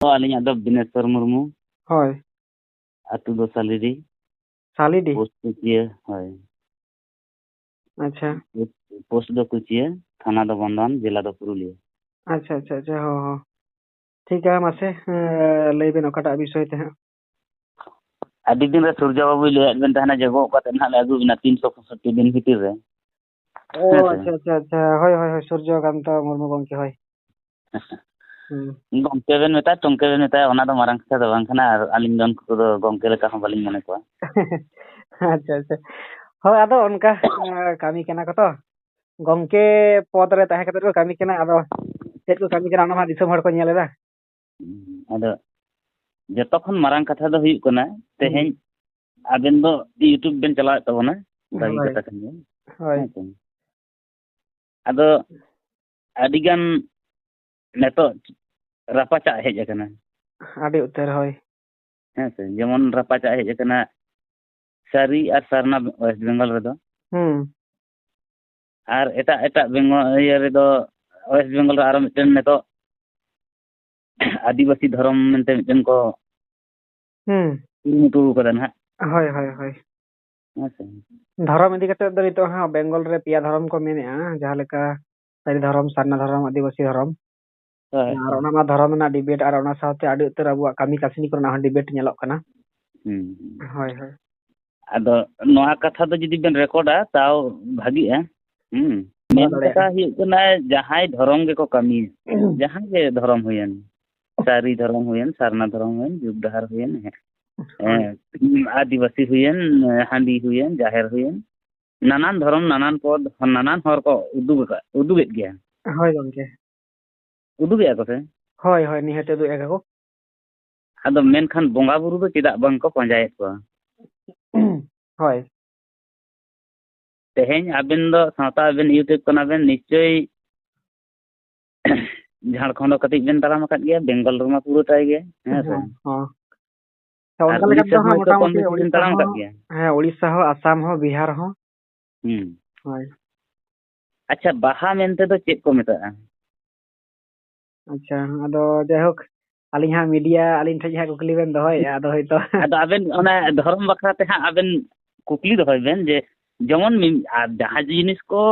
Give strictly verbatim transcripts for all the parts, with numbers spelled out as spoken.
ᱛᱚ, ᱟᱹᱞᱤᱧᱟᱜ ᱫᱚ ᱵᱤᱱᱮᱥᱣᱚᱨ ᱢᱩᱨᱢᱩ᱾ ᱦᱳᱭ᱾ ᱟᱹᱛᱩ ᱫᱚ ᱥᱟᱞᱤᱰᱤ᱾ ᱥᱟᱞᱤᱰᱤ? ᱯᱳᱥᱴ ᱫᱚ ᱠᱩᱪᱤᱭᱟᱹ, ᱦᱳᱭ᱾ ᱟᱪᱪᱷᱟ᱾ ᱯᱳᱥᱴ ᱫᱚ ᱠᱩᱪᱤᱭᱟᱹ, ᱛᱷᱟᱱᱟ ᱫᱚ ᱵᱚᱱᱫᱷᱣᱟᱱ, ᱡᱮᱞᱟ ᱫᱚ ᱯᱩᱨᱩᱞᱤᱭᱟᱹ᱾ ᱟᱪᱪᱷᱟ, ᱟᱪᱪᱷᱟ, ᱟᱪᱪᱷᱟ, ᱦᱚᱸ, ᱦᱚᱸ᱾ ᱴᱷᱤᱠ ᱜᱮᱭᱟ, ᱢᱟᱥᱮ, ᱮᱸ, ᱞᱟᱹᱭ ᱵᱮᱱ ᱚᱠᱟᱴᱟᱜ ᱵᱤᱥᱚᱭ ᱛᱮ ᱦᱟᱸᱜ? ᱟᱹᱰᱤ ᱫᱤᱱ ᱨᱮ ᱥᱩᱨᱡᱚ ᱵᱟᱹᱵᱩᱭ ᱞᱟᱹᱭᱟᱫ ᱵᱮᱱ ᱛᱟᱦᱮᱱᱟ ᱡᱮ ᱜᱚᱜ ᱠᱟᱛᱮ ᱱᱟᱦᱟᱜ ᱞᱮ ᱟᱹᱜᱩ ᱵᱮᱱᱟ ᱛᱤᱱᱥᱚ ᱯᱚᱸᱭᱥᱚᱴᱴᱤ ᱫᱤᱱ ᱵᱷᱤᱛᱤᱨ ᱨᱮ᱾ ᱚ, ᱦᱮᱸ ᱥᱮ? ᱟᱪᱪᱷᱟ, ᱟᱪᱪᱷᱟ, ᱟᱪᱪᱷᱟ᱾ ᱦᱳᱭ, ᱦᱳᱭ, ᱦᱳᱭ, ᱥᱩᱨᱡᱚ ᱠᱟᱱᱛᱚ ᱢᱩᱨᱢᱩ ᱜᱚᱢᱠᱮ, ᱦᱳᱭ᱾ ᱦᱩᱸ᱾ ᱜᱚᱢᱠᱮ ᱵᱮᱱ ᱢᱮᱛᱟᱭ, ᱴᱚᱢᱠᱮ ᱵᱮᱱ ᱢᱮᱛᱟᱭ, ᱚᱱᱟ ᱫᱚ ᱢᱟᱨᱟᱝ ᱠᱟᱛᱷᱟ ᱫᱚ ᱵᱟᱝ ᱠᱟᱱᱟ᱾ ᱟᱨ ᱟᱹᱞᱤᱧ ᱫᱚ ᱩᱱᱠᱩ ᱠᱚᱫᱚ ᱜᱚᱢᱠᱮ ᱞᱮᱠᱟ ᱦᱚᱸ ᱵᱟᱹᱞᱤᱧ ᱢᱚᱱᱮ ᱠᱚᱣᱟ᱾ ᱟᱪᱪᱷᱟ, ᱟᱪᱪᱷᱟ᱾ ᱦᱳᱭ, ᱟᱫᱚ ᱚᱱᱠᱟ, ᱮᱸ, ᱠᱟᱹᱢᱤ ᱠᱟᱱᱟ ᱠᱚ ᱛᱚ᱾ ᱜᱚᱢᱠᱮ ᱯᱚᱫᱽ ᱨᱮ ᱛᱟᱦᱮᱸ ᱠᱟᱛᱮ ᱠᱚ ᱠᱟᱹᱢᱤ ᱠᱟᱱᱟ, ᱟᱫᱚ ᱪᱮᱫ ᱠᱚ ᱠᱟᱹᱢᱤ ᱠᱟᱱᱟ, ᱚᱱᱟ ᱢᱟ ᱫᱤᱥᱚᱢ ᱦᱚᱲ ᱠᱚ ᱧᱮᱞ ᱮᱫᱟ᱾ ᱦᱩᱸ, ᱟᱫᱚ ᱡᱚᱛᱚ ᱠᱷᱚᱱ ᱢᱟᱨᱟᱝ ᱠᱟᱛᱷᱟ ᱫᱚ ᱦᱩᱭᱩᱜ ᱠᱟᱱᱟ, ᱦᱩᱸ᱾ ᱛᱮᱦᱮᱧ ᱟᱵᱮᱱ ᱫᱚ YouTube ᱵᱮᱱ ᱪᱟᱞᱟᱣᱮᱫ ᱛᱟᱵᱚᱱᱟ, ᱵᱷᱟᱹᱜᱤ ᱦᱳᱭ᱾ ᱠᱟᱛᱷᱟ ᱠᱟᱱ ᱜᱮᱭᱟ᱾ ᱦᱳᱭ᱾ ᱦᱮᱸ ᱥᱮ? ᱟᱫᱚ ᱟᱹᱰᱤᱜᱟᱱ ᱱᱤᱛᱚᱜ ᱨᱟᱯᱟᱪᱟᱜ ᱦᱮᱡ ᱟᱠᱟᱱᱟ᱾ ᱟᱹᱰᱤ ᱩᱛᱟᱹᱨ, ᱦᱳᱭ᱾ ᱦᱮᱸ ᱥᱮ? ᱡᱮᱢᱚᱱ ᱨᱟᱯᱟᱪᱟᱜ ᱦᱮᱡ ᱟᱠᱟᱱᱟ ᱥᱟᱹᱨᱤ ᱟᱨ ᱥᱟᱨᱱᱟ West Bengal ᱨᱮᱫᱚ᱾ ᱦᱩᱸ᱾ ᱟᱨ ᱮᱴᱟᱜ ᱮᱴᱟᱜ ᱵᱮᱝᱜᱚᱞ, ᱤᱭᱟᱹ ᱨᱮᱫᱚ, West Bengal ᱨᱮ ᱟᱨᱚ ᱢᱤᱫᱴᱮᱱ ᱱᱤᱛᱚᱜ ᱟᱹᱫᱤᱵᱟᱹᱥᱤ ᱫᱷᱚᱨᱚᱢ ᱢᱮᱱᱛᱮ ᱢᱤᱫᱴᱮᱱ ᱠᱚ ᱦᱩᱸ᱾ ᱠᱩᱨᱩᱢᱩᱴᱩ ᱠᱟᱫᱟ ᱱᱟᱦᱟᱜ᱾ ᱦᱳᱭ, ᱦᱳᱭ, ᱦᱳᱭ᱾ ᱦᱮᱸ ᱥᱮ? ᱫᱷᱚᱨᱚᱢ ᱤᱫᱤ ᱠᱟᱛᱮ ᱫᱚ ᱱᱤᱛᱚᱜ ᱦᱟᱸᱜ ᱵᱮᱝᱜᱚᱞ ᱨᱮ ᱯᱮᱭᱟ ᱫᱷᱚᱨᱚᱢ ᱠᱚ ᱢᱮᱱᱮᱜᱼᱟ, ᱡᱟᱦᱟᱸ ᱞᱮᱠᱟ ᱥᱟᱹᱨᱤ ᱫᱷᱚᱨᱚᱢ, ᱥᱟᱨᱱᱟ ᱫᱷᱚᱨᱚᱢ, ᱟᱹᱫᱤᱵᱟᱹᱥᱤ ᱫᱷᱚᱨᱚᱢ᱾ ᱦᱳᱭ, ᱟᱨ ᱦᱳᱭ᱾ ᱚᱱᱟ ᱢᱟ ᱫᱷᱚᱨᱚᱢ ᱨᱮᱱᱟᱜ debate, ᱟᱨ ᱚᱱᱟ ᱥᱟᱶᱛᱮ ᱟᱹᱰᱤ ᱩᱛᱟᱹᱨ ᱟᱵᱚᱣᱟᱜ ᱠᱟᱹᱢᱤ ᱠᱟᱹᱥᱱᱤ ᱠᱚᱨᱮᱱᱟᱜ ᱦᱚᱸ debate ᱧᱮᱞᱚᱜ ᱠᱟᱱᱟ᱾ ᱦᱩᱸ, ᱦᱩᱸ᱾ ᱦᱳᱭ, ᱦᱳᱭ᱾ ᱟᱫᱚ ᱱᱚᱣᱟ ᱠᱟᱛᱷᱟ ᱫᱚ ᱡᱩᱫᱤ ᱵᱮᱱ ᱨᱮᱠᱚᱨᱰᱟ, ᱛᱟᱣ ᱵᱷᱟᱜᱤᱜᱼᱟ᱾ ᱦᱩᱸ᱾ ᱫᱚᱦᱚ ᱢᱮᱱ ᱫᱟᱲᱮᱭᱟᱜᱼᱟ᱾ ᱠᱟᱛᱷᱟ ᱦᱩᱭᱩᱜ ᱠᱟᱱᱟ, ᱡᱟᱦᱟᱸᱭ ᱫᱷᱚᱨᱚᱢ ᱜᱮᱠᱚ ᱠᱟᱹᱢᱤᱭᱟ, ᱡᱟᱦᱟᱸ ᱜᱮ ᱫᱷᱚᱨᱚᱢ ᱦᱩᱭᱮᱱ, ᱥᱟᱹᱨᱤ ᱫᱷᱚᱨᱚᱢ ᱦᱩᱭᱮᱱ, ᱥᱟᱨᱱᱟ ᱫᱷᱚᱨᱚᱢ ᱦᱩᱭᱮᱱ, ᱡᱩᱜᱽ ᱰᱟᱦᱟᱨ ᱦᱩᱭᱮᱱ, ᱦᱮᱸ, ᱦᱳᱭ᱾ ᱮᱸ, ᱟᱹᱫᱤᱵᱟᱹᱥᱤ ᱦᱩᱭᱮᱱ, ᱦᱟᱺᱰᱤ ᱦᱩᱭᱮᱱ, ᱡᱟᱦᱮᱨ ᱦᱩᱭᱮᱱ, ᱱᱟᱱᱟᱱ ᱫᱷᱚᱨᱚᱢ, ᱱᱟᱱᱟᱱ ᱯᱚᱫ, ᱱᱟᱱᱟᱱ ᱦᱚᱨ ᱠᱚ ᱩᱫᱩᱜ ᱟᱠᱟᱫ, ᱩᱫᱩᱜᱮᱫ ᱜᱮᱭᱟ᱾ ᱦᱳᱭ ᱜᱚᱢᱠᱮ᱾ ᱩᱫᱩᱜᱮᱫᱼᱟ ᱠᱚ ᱥᱮ? ᱦᱳᱭ, ᱦᱳᱭ, ᱱᱤᱦᱟᱹᱛ ᱩᱫᱩᱜᱮᱫᱼᱟ ᱠᱚ᱾ ᱟᱫᱚ ᱢᱮᱱᱠᱷᱟᱱ ᱵᱚᱸᱜᱟ ᱵᱩᱨᱩ ᱫᱚ ᱪᱮᱫᱟᱜ ᱵᱟᱝ ᱠᱚ ᱯᱟᱸᱡᱟᱭᱮᱫ ᱠᱚᱣᱟ? ᱦᱳᱭ᱾ ᱛᱮᱦᱮᱧ ᱟᱵᱮᱱ ᱫᱚ ᱥᱟᱶᱛᱟ ᱟᱵᱮᱱ YouTube ᱠᱟᱱᱟ ᱵᱮᱱ, ᱱᱤᱥᱪᱳᱭ ᱡᱷᱟᱲᱠᱷᱚᱸᱰ ᱦᱚᱸ ᱠᱟᱹᱴᱤᱡ ᱵᱮᱱ ᱛᱟᱲᱟᱢ ᱟᱠᱟᱫ ᱜᱮᱭᱟ, ᱵᱮᱝᱜᱚᱞ ᱨᱮᱢᱟ ᱯᱩᱨᱟᱹᱴᱟᱭ ᱜᱮ, ᱦᱮᱸ ᱥᱮ? ᱦᱮᱸ, ᱦᱮᱸ᱾ ᱛᱚ, ᱟᱨ ᱚᱱᱠᱟ ᱞᱮᱠᱟ ᱩᱲᱤᱥᱥᱟ ᱛᱮᱫᱚ ᱦᱚᱸ ᱦᱟᱸᱜ ᱦᱚᱭᱛᱳ ᱠᱚᱢ ᱢᱚᱴᱟᱢᱩᱴᱤ ᱵᱮᱥᱤ ᱵᱮᱱ ᱩᱲᱤᱥᱥᱟ ᱛᱟᱲᱟᱢ ᱦᱚᱸ, ᱟᱠᱟᱫ ᱜᱮᱭᱟ᱾ ᱦᱮᱸ, ᱩᱲᱤᱥᱥᱟ ᱦᱚᱸ, ᱟᱥᱟᱢ ᱦᱚᱸ, ᱵᱤᱦᱟᱨ ᱦᱚᱸ᱾ ᱦᱩᱸ᱾ ᱦᱳᱭ᱾ ᱟᱪᱪᱷᱟ, ᱵᱟᱦᱟ ᱢᱮᱱᱛᱮ ᱫᱚ ᱪᱮᱫ ᱠᱚ ᱢᱮᱛᱟᱜᱼᱟ? ᱟᱪᱪᱷᱟ, ᱟᱫᱚ ᱡᱟᱭᱦᱳᱠ, ᱟᱹᱞᱤᱧ ᱦᱟᱸᱜ ᱢᱤᱰᱤᱭᱟ ᱟᱹᱞᱤᱧ ᱴᱷᱮᱱ ᱦᱟᱸᱜ ᱠᱩᱠᱞᱤ ᱵᱮᱱ ᱫᱚᱦᱚᱭᱮᱫᱼᱟ, ᱟᱫᱚ ᱦᱳᱭᱛᱳ᱾ ᱟᱫᱚ ᱟᱵᱮᱱ ᱚᱱᱟ ᱫᱷᱚᱨᱚᱢ ᱵᱟᱠᱷᱨᱟ ᱛᱮ ᱦᱟᱸᱜ ᱟᱵᱮᱱ ᱠᱩᱠᱞᱤ ᱫᱚᱦᱚᱭ ᱵᱮᱱ ᱡᱮ ᱡᱮᱢᱚᱱ ᱢᱤ- ᱟᱨ ᱡᱟᱦᱟᱸ ᱡᱤᱱᱤᱥ ᱠᱚ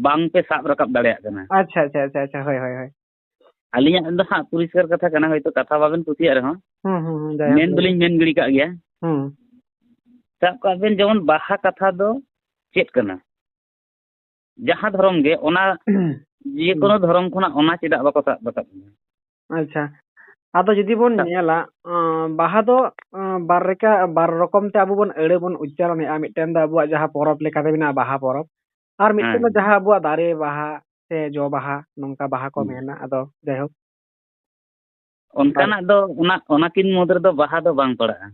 ᱵᱟᱝ ᱯᱮ ᱥᱟᱵ ᱨᱟᱠᱟᱵ ᱫᱟᱲᱮᱭᱟᱜ ᱠᱟᱱᱟ᱾ ᱟᱪᱪᱷᱟ ᱟᱪᱪᱷᱟ ᱟᱪᱪᱷᱟ ᱟᱪᱪᱷᱟ, ᱦᱳᱭ ᱦᱳᱭ ᱦᱳᱭ᱾ ᱟᱹᱞᱤᱧᱟᱜ ᱫᱚ ᱦᱟᱸᱜ ᱯᱚᱨᱤᱥᱠᱟᱨ ᱠᱟᱛᱷᱟ ᱠᱟᱱᱟ, ᱦᱳᱭᱛᱳ ᱠᱟᱛᱷᱟ ᱵᱟᱵᱮᱱ ᱠᱩᱥᱤᱭᱟᱜ ᱨᱮᱦᱚᱸ ᱦᱩᱸ ᱦᱩᱸ ᱦᱩᱸ, ᱡᱟᱭᱦᱳᱠ, ᱢᱮᱱ ᱞᱟᱹᱭ ᱫᱚᱞᱤᱧ ᱵᱮᱱ᱾ ᱢᱮᱱ ᱜᱤᱰᱤ ᱠᱟᱜ ᱜᱮᱭᱟ᱾ ᱦᱩᱸ ᱥᱟᱵ ᱠᱟᱜ ᱵᱮᱱ ᱡᱮᱢᱚᱱ ᱵᱟᱦᱟ ᱠᱟᱛᱷᱟ ᱫᱚ ᱪᱮᱫ ᱠᱟᱱᱟ? ᱡᱟᱦᱟᱸ ᱫᱷᱚᱨᱚᱢ ᱜᱮ ᱚᱱᱟ ᱡᱮᱠᱳᱱᱳ ᱫᱷᱚᱨᱚᱢ ᱠᱷᱚᱱᱟᱜ ᱚᱱᱟ ᱪᱮᱫᱟᱜ ᱵᱟᱠᱚ ᱥᱟᱵ ᱨᱟᱠᱟᱵ ᱠᱟᱱᱟ? ᱟᱪᱪᱷᱟ, ᱟᱫᱚ ᱡᱩᱫᱤ ᱵᱚᱱ ᱧᱮᱞᱟ, ᱟᱸ, ᱵᱟᱦᱟ ᱫᱚ, ᱟᱸ, ᱵᱟᱨ ᱞᱮᱠᱟ, ᱵᱟᱨ ᱨᱚᱠᱚᱢ ᱛᱮ ᱟᱵᱚ ᱵᱚᱱ ᱟᱹᱲᱟᱹ ᱵᱚᱱ ᱩᱪᱪᱟᱨᱚᱱᱮᱜᱼᱟ᱾ ᱢᱤᱫᱴᱮᱱ ᱫᱚ ᱟᱵᱚᱣᱟᱜ ᱡᱟᱦᱟᱸ ᱯᱚᱨᱚᱵᱽ ᱞᱮᱠᱟᱛᱮ ᱢᱮᱱᱟᱜᱼᱟ, ᱵᱟᱦᱟ ᱯᱚᱨᱚᱵᱽ, ᱟᱨ ᱢᱤᱫᱴᱮᱱ ᱫᱚ ᱦᱮᱸ᱾ ᱡᱟᱦᱟᱸ ᱟᱵᱚᱣᱟᱜ ᱫᱟᱨᱮ ᱵᱟᱦᱟ ᱥᱮ ᱡᱚ ᱵᱟᱦᱟ, ᱱᱚᱝᱠᱟ ᱵᱟᱦᱟ ᱠᱚ ᱦᱩᱸ᱾ ᱢᱮᱱᱟ᱾ ᱟᱫᱚ ᱡᱟᱭᱦᱳᱠ, ᱚᱱᱠᱟᱱᱟᱜ ᱫᱚ ᱚᱱᱟ ᱚᱱᱟᱠᱤᱱ ᱢᱩᱫᱽ ᱨᱮᱫᱚ ᱵᱟᱦᱟ ᱫᱚ ᱵᱟᱝ ᱯᱟᱲᱟᱜᱼᱟ᱾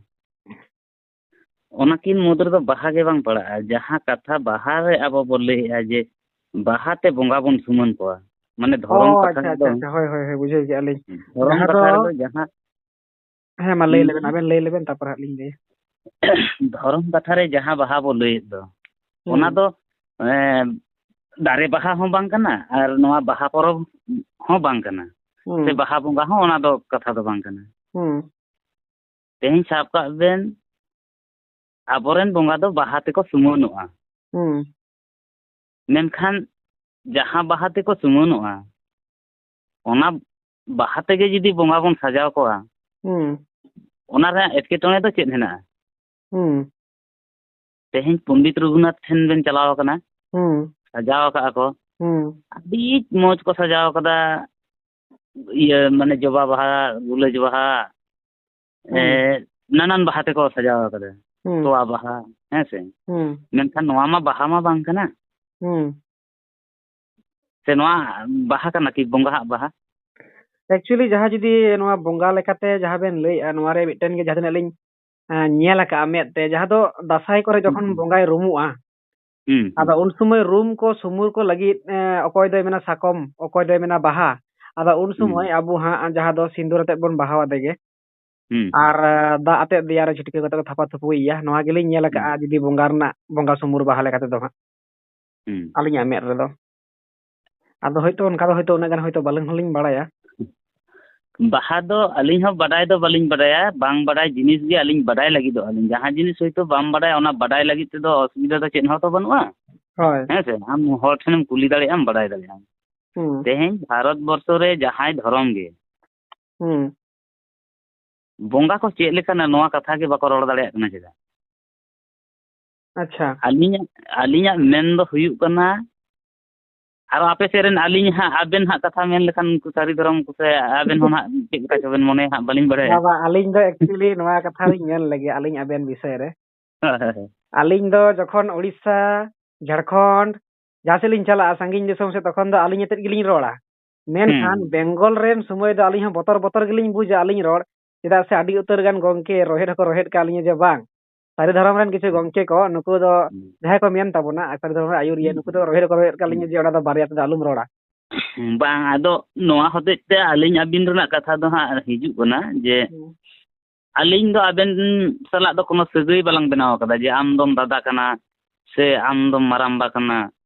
ᱚᱱᱟᱠᱤᱱ ᱢᱩᱫᱽ ᱨᱮᱫᱚ ᱵᱟᱦᱟ ᱜᱮ ᱵᱟᱝ ᱯᱟᱲᱟᱜᱼᱟ᱾ ᱡᱟᱦᱟᱸ ᱠᱟᱛᱷᱟ ᱵᱟᱦᱟ ᱨᱮ ᱟᱵᱚ ᱵᱚᱱ ᱞᱟᱹᱭᱮᱜᱼᱟ ᱡᱮ ᱵᱟᱦᱟ ᱛᱮ ᱵᱚᱸᱜᱟ ᱵᱚᱱ ᱥᱩᱢᱟᱹᱱ ᱠᱚᱣᱟ, ᱢᱟᱱᱮ ᱫᱷᱚᱨᱚᱢ ᱚ, ᱠᱟᱛᱷᱟ ᱟᱪᱪᱷᱟ, ᱨᱮᱫᱚ ᱟᱪᱪᱷᱟ, ᱟᱪᱪᱷᱟ, ᱦᱳᱭ, ᱦᱳᱭ, ᱦᱳᱭ, ᱵᱩᱡᱷᱟᱹᱣ ᱠᱮᱜᱼᱟ ᱞᱤᱧ᱾ ᱫᱷᱚᱨᱚᱢ ᱡᱟᱦᱟᱸ ᱠᱟᱛᱷᱟ ᱫᱚ ᱨᱮᱫᱚ ᱡᱟᱦᱟᱸ ᱦᱮᱸ, ᱢᱟ ᱞᱟᱹᱭ ᱦᱩᱸ᱾ ᱞᱮᱵᱮᱱ, ᱟᱵᱮᱱ ᱞᱟᱹᱭ ᱞᱮᱵᱮᱱ, ᱛᱟᱨᱯᱚᱨ ᱦᱟᱸᱜ ᱞᱤᱧ ᱞᱟᱹᱭᱟ᱾ ᱫᱷᱚᱨᱚᱢ ᱠᱟᱛᱷᱟ ᱨᱮ ᱡᱟᱦᱟᱸ ᱵᱟᱦᱟ ᱵᱚ ᱞᱟᱹᱭᱮᱫ ᱫᱚ, ᱦᱩᱸ᱾ ᱚᱱᱟ ᱫᱚ ᱮᱸ, ᱫᱟᱨᱮ ᱵᱟᱦᱟ ᱦᱚᱸ ᱵᱟᱝ ᱠᱟᱱᱟ ᱟᱨ ᱱᱚᱣᱟ ᱵᱟᱦᱟ ᱯᱚᱨᱚᱵᱽ ᱦᱚᱸ ᱵᱟᱝ ᱠᱟᱱᱟ, ᱦᱩᱸ᱾ ᱥᱮ ᱵᱟᱦᱟ ᱵᱚᱸᱜᱟ ᱦᱚᱸ ᱚᱱᱟ ᱫᱚ ᱠᱟᱛᱷᱟ ᱫᱚ ᱵᱟᱝ ᱠᱟᱱᱟ᱾ ᱦᱩᱸ᱾ ᱛᱮᱦᱮᱧ ᱥᱟᱵ ᱠᱟᱜ ᱵᱮᱱ, ᱟᱵᱚᱨᱮᱱ ᱵᱚᱸᱜᱟ ᱫᱚ ᱵᱟᱦᱟ ᱛᱮᱠᱚ ᱥᱩᱢᱟᱹᱱᱚᱜᱼᱟ, ᱦᱩᱸ᱾ ᱢᱮᱱᱠᱷᱟᱱ ᱡᱟᱦᱟᱸ ᱵᱟᱦᱟ ᱛᱮᱠᱚ ᱥᱩᱢᱟᱹᱱᱚᱜᱼᱟ, ᱚᱱᱟ ᱵᱟᱦᱟ ᱛᱮᱜᱮ ᱡᱩᱫᱤ ᱵᱚᱸᱜᱟ ᱵᱚᱱ ᱥᱟᱡᱟᱣ ᱠᱚᱣᱟ, ᱦᱩᱸ᱾ ᱚᱱᱟ ᱨᱮᱱᱟᱜ ᱮᱴᱠᱮᱴᱚᱬᱮ ᱫᱚ ᱪᱮᱫ ᱦᱮᱱᱟᱜᱼᱟ? ᱦᱩᱸ᱾ ᱛᱮᱦᱮᱧ ᱯᱚᱱᱰᱤᱛ ᱨᱚᱜᱷᱩᱱᱟᱛᱷ ᱴᱷᱮᱱ ᱵᱮᱱ ᱪᱟᱞᱟᱣ ᱟᱠᱟᱱᱟ, ᱦᱩᱸ᱾ ᱥᱟᱡᱟᱣ ᱟᱠᱟᱫᱼᱟ ᱠᱚ, ᱦᱩᱸ᱾ ᱟᱹᱰᱤ ᱢᱚᱡᱽ ᱠᱚ ᱥᱟᱡᱟᱣ ᱟᱠᱟᱫᱟ, ᱤᱭᱟᱹ ᱢᱟᱱᱮ ᱡᱚᱵᱟ ᱵᱟᱦᱟ, ᱜᱩᱞᱟᱹᱡ ᱵᱟᱦᱟ, ᱦᱩᱸ᱾ ᱮ, ᱱᱟᱱᱟᱱ ᱵᱟᱦᱟ ᱛᱮᱠᱚ ᱥᱟᱡᱟᱣ ᱟᱠᱟᱫᱟ, ᱦᱩᱸ᱾ ᱛᱚᱣᱟ ᱵᱟᱦᱟ, ᱦᱮᱸ ᱥᱮ? ᱦᱩᱸ᱾ ᱢᱮᱱᱠᱷᱟᱱ ᱱᱚᱣᱟ ᱢᱟ ᱵᱟᱦᱟ ᱢᱟ ᱵᱟᱝ ᱠᱟᱱᱟ᱾ ᱦᱩᱸ᱾ ᱥᱮ ᱱᱚᱣᱟ ᱵᱟᱦᱟ ᱠᱟᱱᱟ ᱠᱤ, ᱵᱚᱸᱜᱟᱣᱟᱜ ᱵᱟᱦᱟ? Actually ᱡᱟᱦᱟᱸ ᱡᱩᱫᱤ ᱱᱚᱣᱟ ᱵᱚᱸᱜᱟ ᱞᱮᱠᱟᱛᱮ ᱡᱟᱦᱟᱸ ᱵᱮᱱ ᱞᱟᱹᱭᱮᱜᱼᱟ, ᱱᱚᱣᱟ ᱨᱮ ᱢᱤᱫᱴᱮᱱ ᱜᱮ ᱡᱟᱦᱟᱸ ᱛᱤᱱᱟᱹᱜ ᱞᱤᱧ, ᱮᱸ, ᱧᱮᱞ ᱟᱠᱟᱜᱼᱟ ᱢᱮᱫ ᱛᱮ, ᱡᱟᱦᱟᱸ ᱫᱚ ᱫᱟᱸᱥᱟᱭ ᱠᱚᱨᱮ ᱡᱚᱠᱷᱚᱱ ᱦᱩᱸ᱾ ᱵᱚᱸᱜᱟᱭ ᱨᱩᱢᱩᱜᱼᱟ, ᱦᱩᱸ, ᱦᱩᱸ᱾ ᱟᱫᱚ ᱩᱱ ᱥᱚᱢᱚᱭ ᱨᱩᱢ ᱠᱚ ᱥᱩᱢᱩᱨ ᱠᱚ ᱞᱟᱹᱜᱤᱫ, ᱮᱸ, ᱚᱠᱚᱭ ᱫᱚᱭ ᱢᱮᱱᱟ ᱥᱟᱠᱚᱢ, ᱚᱠᱚᱭ ᱫᱚᱭ ᱢᱮᱱᱟ ᱵᱟᱦᱟ᱾ ᱟᱫᱚ ᱩᱱ ᱦᱩᱸ᱾ ᱥᱚᱢᱚᱭ ᱟᱵᱚ ᱦᱟᱸᱜ ᱡᱟᱦᱟᱸ ᱫᱚ ᱥᱤᱸᱫᱩᱨ ᱟᱛᱮᱫ ᱵᱚᱱ ᱵᱟᱦᱟ ᱟᱫᱮ ᱜᱮ᱾ ᱦᱩᱸ᱾ ᱟᱨ, ᱮᱸ, ᱫᱟᱜ ᱟᱛᱮᱫ ᱫᱮᱭᱟ ᱨᱮ ᱪᱷᱤᱴᱠᱟᱹᱣ ᱠᱟᱛᱮ ᱠᱚ ᱛᱷᱟᱯᱟ ᱛᱷᱩᱯᱩᱭᱮᱭᱟ᱾ ᱱᱚᱣᱟ ᱜᱮᱞᱤᱧ ᱧᱮᱞ ᱟᱠᱟᱜᱼᱟ, ᱦᱩᱸ᱾ ᱡᱩᱫᱤ ᱵᱚᱸᱜᱟ ᱨᱮᱱᱟᱜ, ᱵᱚᱸᱜᱟ ᱥᱩᱢᱩᱨ ᱵᱟᱦᱟ ᱞᱮᱠᱟ ᱛᱮᱫᱚ ᱦᱟᱸᱜ᱾ ᱦᱩᱸ᱾ ᱟᱹᱞᱤᱧᱟᱜ ᱢᱮᱫ ᱨᱮᱫᱚ᱾ ᱟᱫᱚ ᱦᱳᱭᱛᱳ ᱚᱱᱠᱟ ᱫᱚ ᱦᱳᱭᱛᱳ ᱩᱱᱟᱹᱜ ᱜᱟᱱ ᱦᱳᱭᱛᱳ ᱵᱟᱹᱞᱤᱧ ᱦᱚᱸᱞᱤᱧ ᱵᱟᱲᱟᱭᱟ᱾ ᱵᱟᱦᱟ ᱫᱚ ᱟᱹᱞᱤᱧ ᱦᱚᱸ ᱵᱟᱰᱟᱭ ᱫᱚ ᱵᱟᱹᱞᱤᱧ ᱵᱟᱰᱟᱭᱟ, ᱵᱟᱝ ᱵᱟᱰᱟᱭ ᱡᱤᱱᱤᱥ ᱜᱮ ᱟᱹᱞᱤᱧ ᱵᱟᱰᱟᱭ ᱞᱟᱹᱜᱤᱫᱚᱜ ᱟᱹᱞᱤᱧ᱾ ᱡᱟᱦᱟᱸ ᱡᱤᱱᱤᱥ ᱦᱚᱭᱛᱳ ᱵᱟᱢ ᱵᱟᱰᱟᱭᱟ, ᱚᱱᱟ ᱵᱟᱰᱟᱭ ᱞᱟᱹᱜᱤᱫ ᱛᱮᱫᱚ ᱚᱥᱩᱵᱤᱫᱷᱟ ᱫᱚ ᱪᱮᱫ ᱦᱚᱸ ᱛᱚ ᱵᱟᱹᱱᱩᱜᱼᱟ᱾ ᱦᱳᱭ᱾ ᱦᱮᱸ ᱥᱮ, ᱟᱢ ᱦᱚᱲ ᱴᱷᱮᱱᱮᱢ ᱠᱩᱞᱤ ᱫᱟᱲᱮᱭᱟᱜᱼᱟᱢ, ᱵᱟᱰᱟᱭ ᱫᱟᱲᱮᱭᱟᱜᱼᱟᱢ᱾ ᱦᱩᱸ᱾ ᱛᱮᱦᱮᱧ ᱵᱷᱟᱨᱚᱛ ᱵᱚᱨᱥᱚ ᱨᱮ ᱡᱟᱦᱟᱸᱭ ᱫᱷᱚᱨᱚᱢ ᱜᱮ, ᱦᱩᱸ᱾ ᱵᱚᱸᱜᱟ ᱠᱚ ᱪᱮᱫ ᱞᱮᱠᱟᱱᱟ, ᱱᱚᱣᱟ ᱠᱟᱛᱷᱟ ᱜᱮ ᱵᱟᱠᱚ ᱨᱚᱲ ᱫᱟᱲᱮᱭᱟᱜ ᱠᱟᱱᱟ᱾ ᱪᱮᱫᱟᱜ? ᱟᱪᱪᱷᱟ᱾ ᱟᱹᱞᱤᱧᱟᱜ, ᱟᱹᱞᱤᱧᱟᱜ ᱢᱮᱱ ᱫᱚ ᱦᱩᱭᱩᱜ ᱠᱟᱱᱟ, ᱟᱨᱚ ᱟᱯᱮ ᱥᱮᱫ ᱨᱮᱱ ᱟᱹᱞᱤᱧ ᱦᱟᱸᱜ, ᱟᱵᱮᱱ ᱦᱟᱸᱜ ᱠᱟᱛᱷᱟ ᱢᱮᱱ ᱞᱮᱠᱷᱟᱱ ᱩᱱᱠᱩ ᱥᱟᱹᱨᱤ ᱫᱷᱚᱨᱚᱢ ᱠᱚ ᱥᱮ ᱟᱵᱮᱱ ᱦᱚᱸ ᱦᱟᱸᱜ ᱪᱮᱫ ᱞᱮᱠᱟ ᱪᱚᱵᱮᱱ ᱢᱚᱱᱮᱭᱟ ᱦᱟᱸᱜ, ᱵᱟᱹᱞᱤᱧ ᱵᱟᱲᱟᱭᱟ᱾ ᱵᱟᱵᱟ, ᱟᱹᱞᱤᱧ ᱫᱚ actually ᱱᱚᱣᱟ ᱠᱟᱛᱷᱟ ᱞᱤᱧ ᱢᱮᱱ ᱞᱮᱜᱮ ᱟᱹᱞᱤᱧ ᱟᱵᱮᱱ ᱵᱤᱥᱚᱭ ᱨᱮ᱾ ᱦᱳᱭ, ᱦᱳᱭ, ᱦᱳᱭ᱾ ᱟᱹᱞᱤᱧ ᱫᱚ ᱡᱚᱠᱷᱚᱱ ᱩᱲᱤᱥᱥᱟ, ᱡᱷᱟᱲᱠᱷᱚᱸᱰ, ᱡᱟᱦᱟᱸ ᱥᱮᱫ ᱞᱤᱧ ᱪᱟᱞᱟᱜᱼᱟ ᱥᱟᱺᱜᱤᱧ ᱫᱤᱥᱚᱢ ᱥᱮᱫ, ᱛᱚᱠᱷᱚᱱ ᱫᱚ ᱟᱹᱞᱤᱧ ᱟᱛᱮᱫ ᱜᱮᱞᱤᱧ ᱨᱚᱲᱟ᱾ ᱢᱮᱱᱠᱷᱟᱱ ᱦᱩᱸ᱾ ᱵᱮᱝᱜᱚᱞ ᱨᱮᱱ ᱥᱚᱢᱚᱭ ᱫᱚ ᱟᱹᱞᱤᱧ ᱦᱚᱸ ᱵᱚᱛᱚᱨ ᱵᱚᱛᱚᱨ ᱜᱮᱞᱤᱧ ᱵᱩᱡᱟ ᱟᱹᱞᱤᱧ ᱨᱚᱲ, ᱪᱮᱫᱟᱜ ᱥᱮ ᱟᱹᱰᱤ ᱩᱛᱟᱹᱨ ᱜᱟᱱ ᱜᱚᱢᱠᱮ ᱨᱚᱦᱮᱫ ᱦᱚᱸᱠᱚ ᱨᱚᱦᱮᱫ ᱠᱟᱜ ᱞᱤᱧᱟ ᱡᱮ ᱵᱟᱝ, ᱥᱟᱹᱨᱤ ᱫᱷᱚᱨᱚᱢ ᱨᱮᱱ ᱠᱤᱪᱷᱩ ᱜᱚᱢᱠᱮ ᱠᱚ, ᱱᱩᱠᱩ ᱫᱚ ᱦᱩᱸ᱾ ᱡᱟᱦᱟᱸᱭ ᱠᱚ ᱢᱮᱱ ᱛᱟᱵᱚᱱᱟ ᱟᱨ ᱥᱟᱹᱨᱤ ᱫᱷᱚᱨᱚᱢ ᱨᱮ ᱟᱹᱭᱩᱨᱤᱭᱟᱹ, ᱱᱩᱠᱩ ᱫᱚ ᱨᱚᱦᱮᱫ ᱦᱚᱸᱠᱚ ᱨᱚᱦᱮᱫ ᱠᱟᱜ ᱞᱤᱧᱟ ᱡᱮ ᱚᱱᱟ ᱫᱚ ᱵᱟᱨᱭᱟ ᱛᱮᱫᱚ ᱟᱞᱚᱢ ᱨᱚᱲᱟ᱾ ᱵᱟᱝ, ᱟᱫᱚ ᱱᱚᱣᱟ ᱦᱚᱛᱮᱡ ᱛᱮ ᱟᱹᱞᱤᱧ ᱟᱹᱵᱤᱱ ᱨᱮᱱᱟᱜ ᱠᱟᱛᱷᱟ ᱫᱚ ᱦᱟᱸᱜ ᱦᱤᱡᱩᱜ ᱠᱟᱱᱟ ᱡᱮ ᱦᱩᱸ᱾ ᱟᱹᱞᱤᱧ ᱫᱚ ᱟᱵᱮᱱ ᱥᱟᱞᱟᱜ ᱫᱚ ᱠᱳᱱᱳ ᱥᱟᱹᱜᱟᱹᱭ ᱵᱟᱞᱟᱝ ᱵᱮᱱᱟᱣ ᱟᱠᱟᱫᱟ ᱡᱮ ᱟᱢ ᱫᱚᱢ ᱫᱟᱫᱟ ᱠᱟᱱᱟ ᱥᱮ ᱟᱢ ᱫᱚᱢ ᱢᱟᱨᱟᱢᱵᱟ ᱠᱟᱱᱟ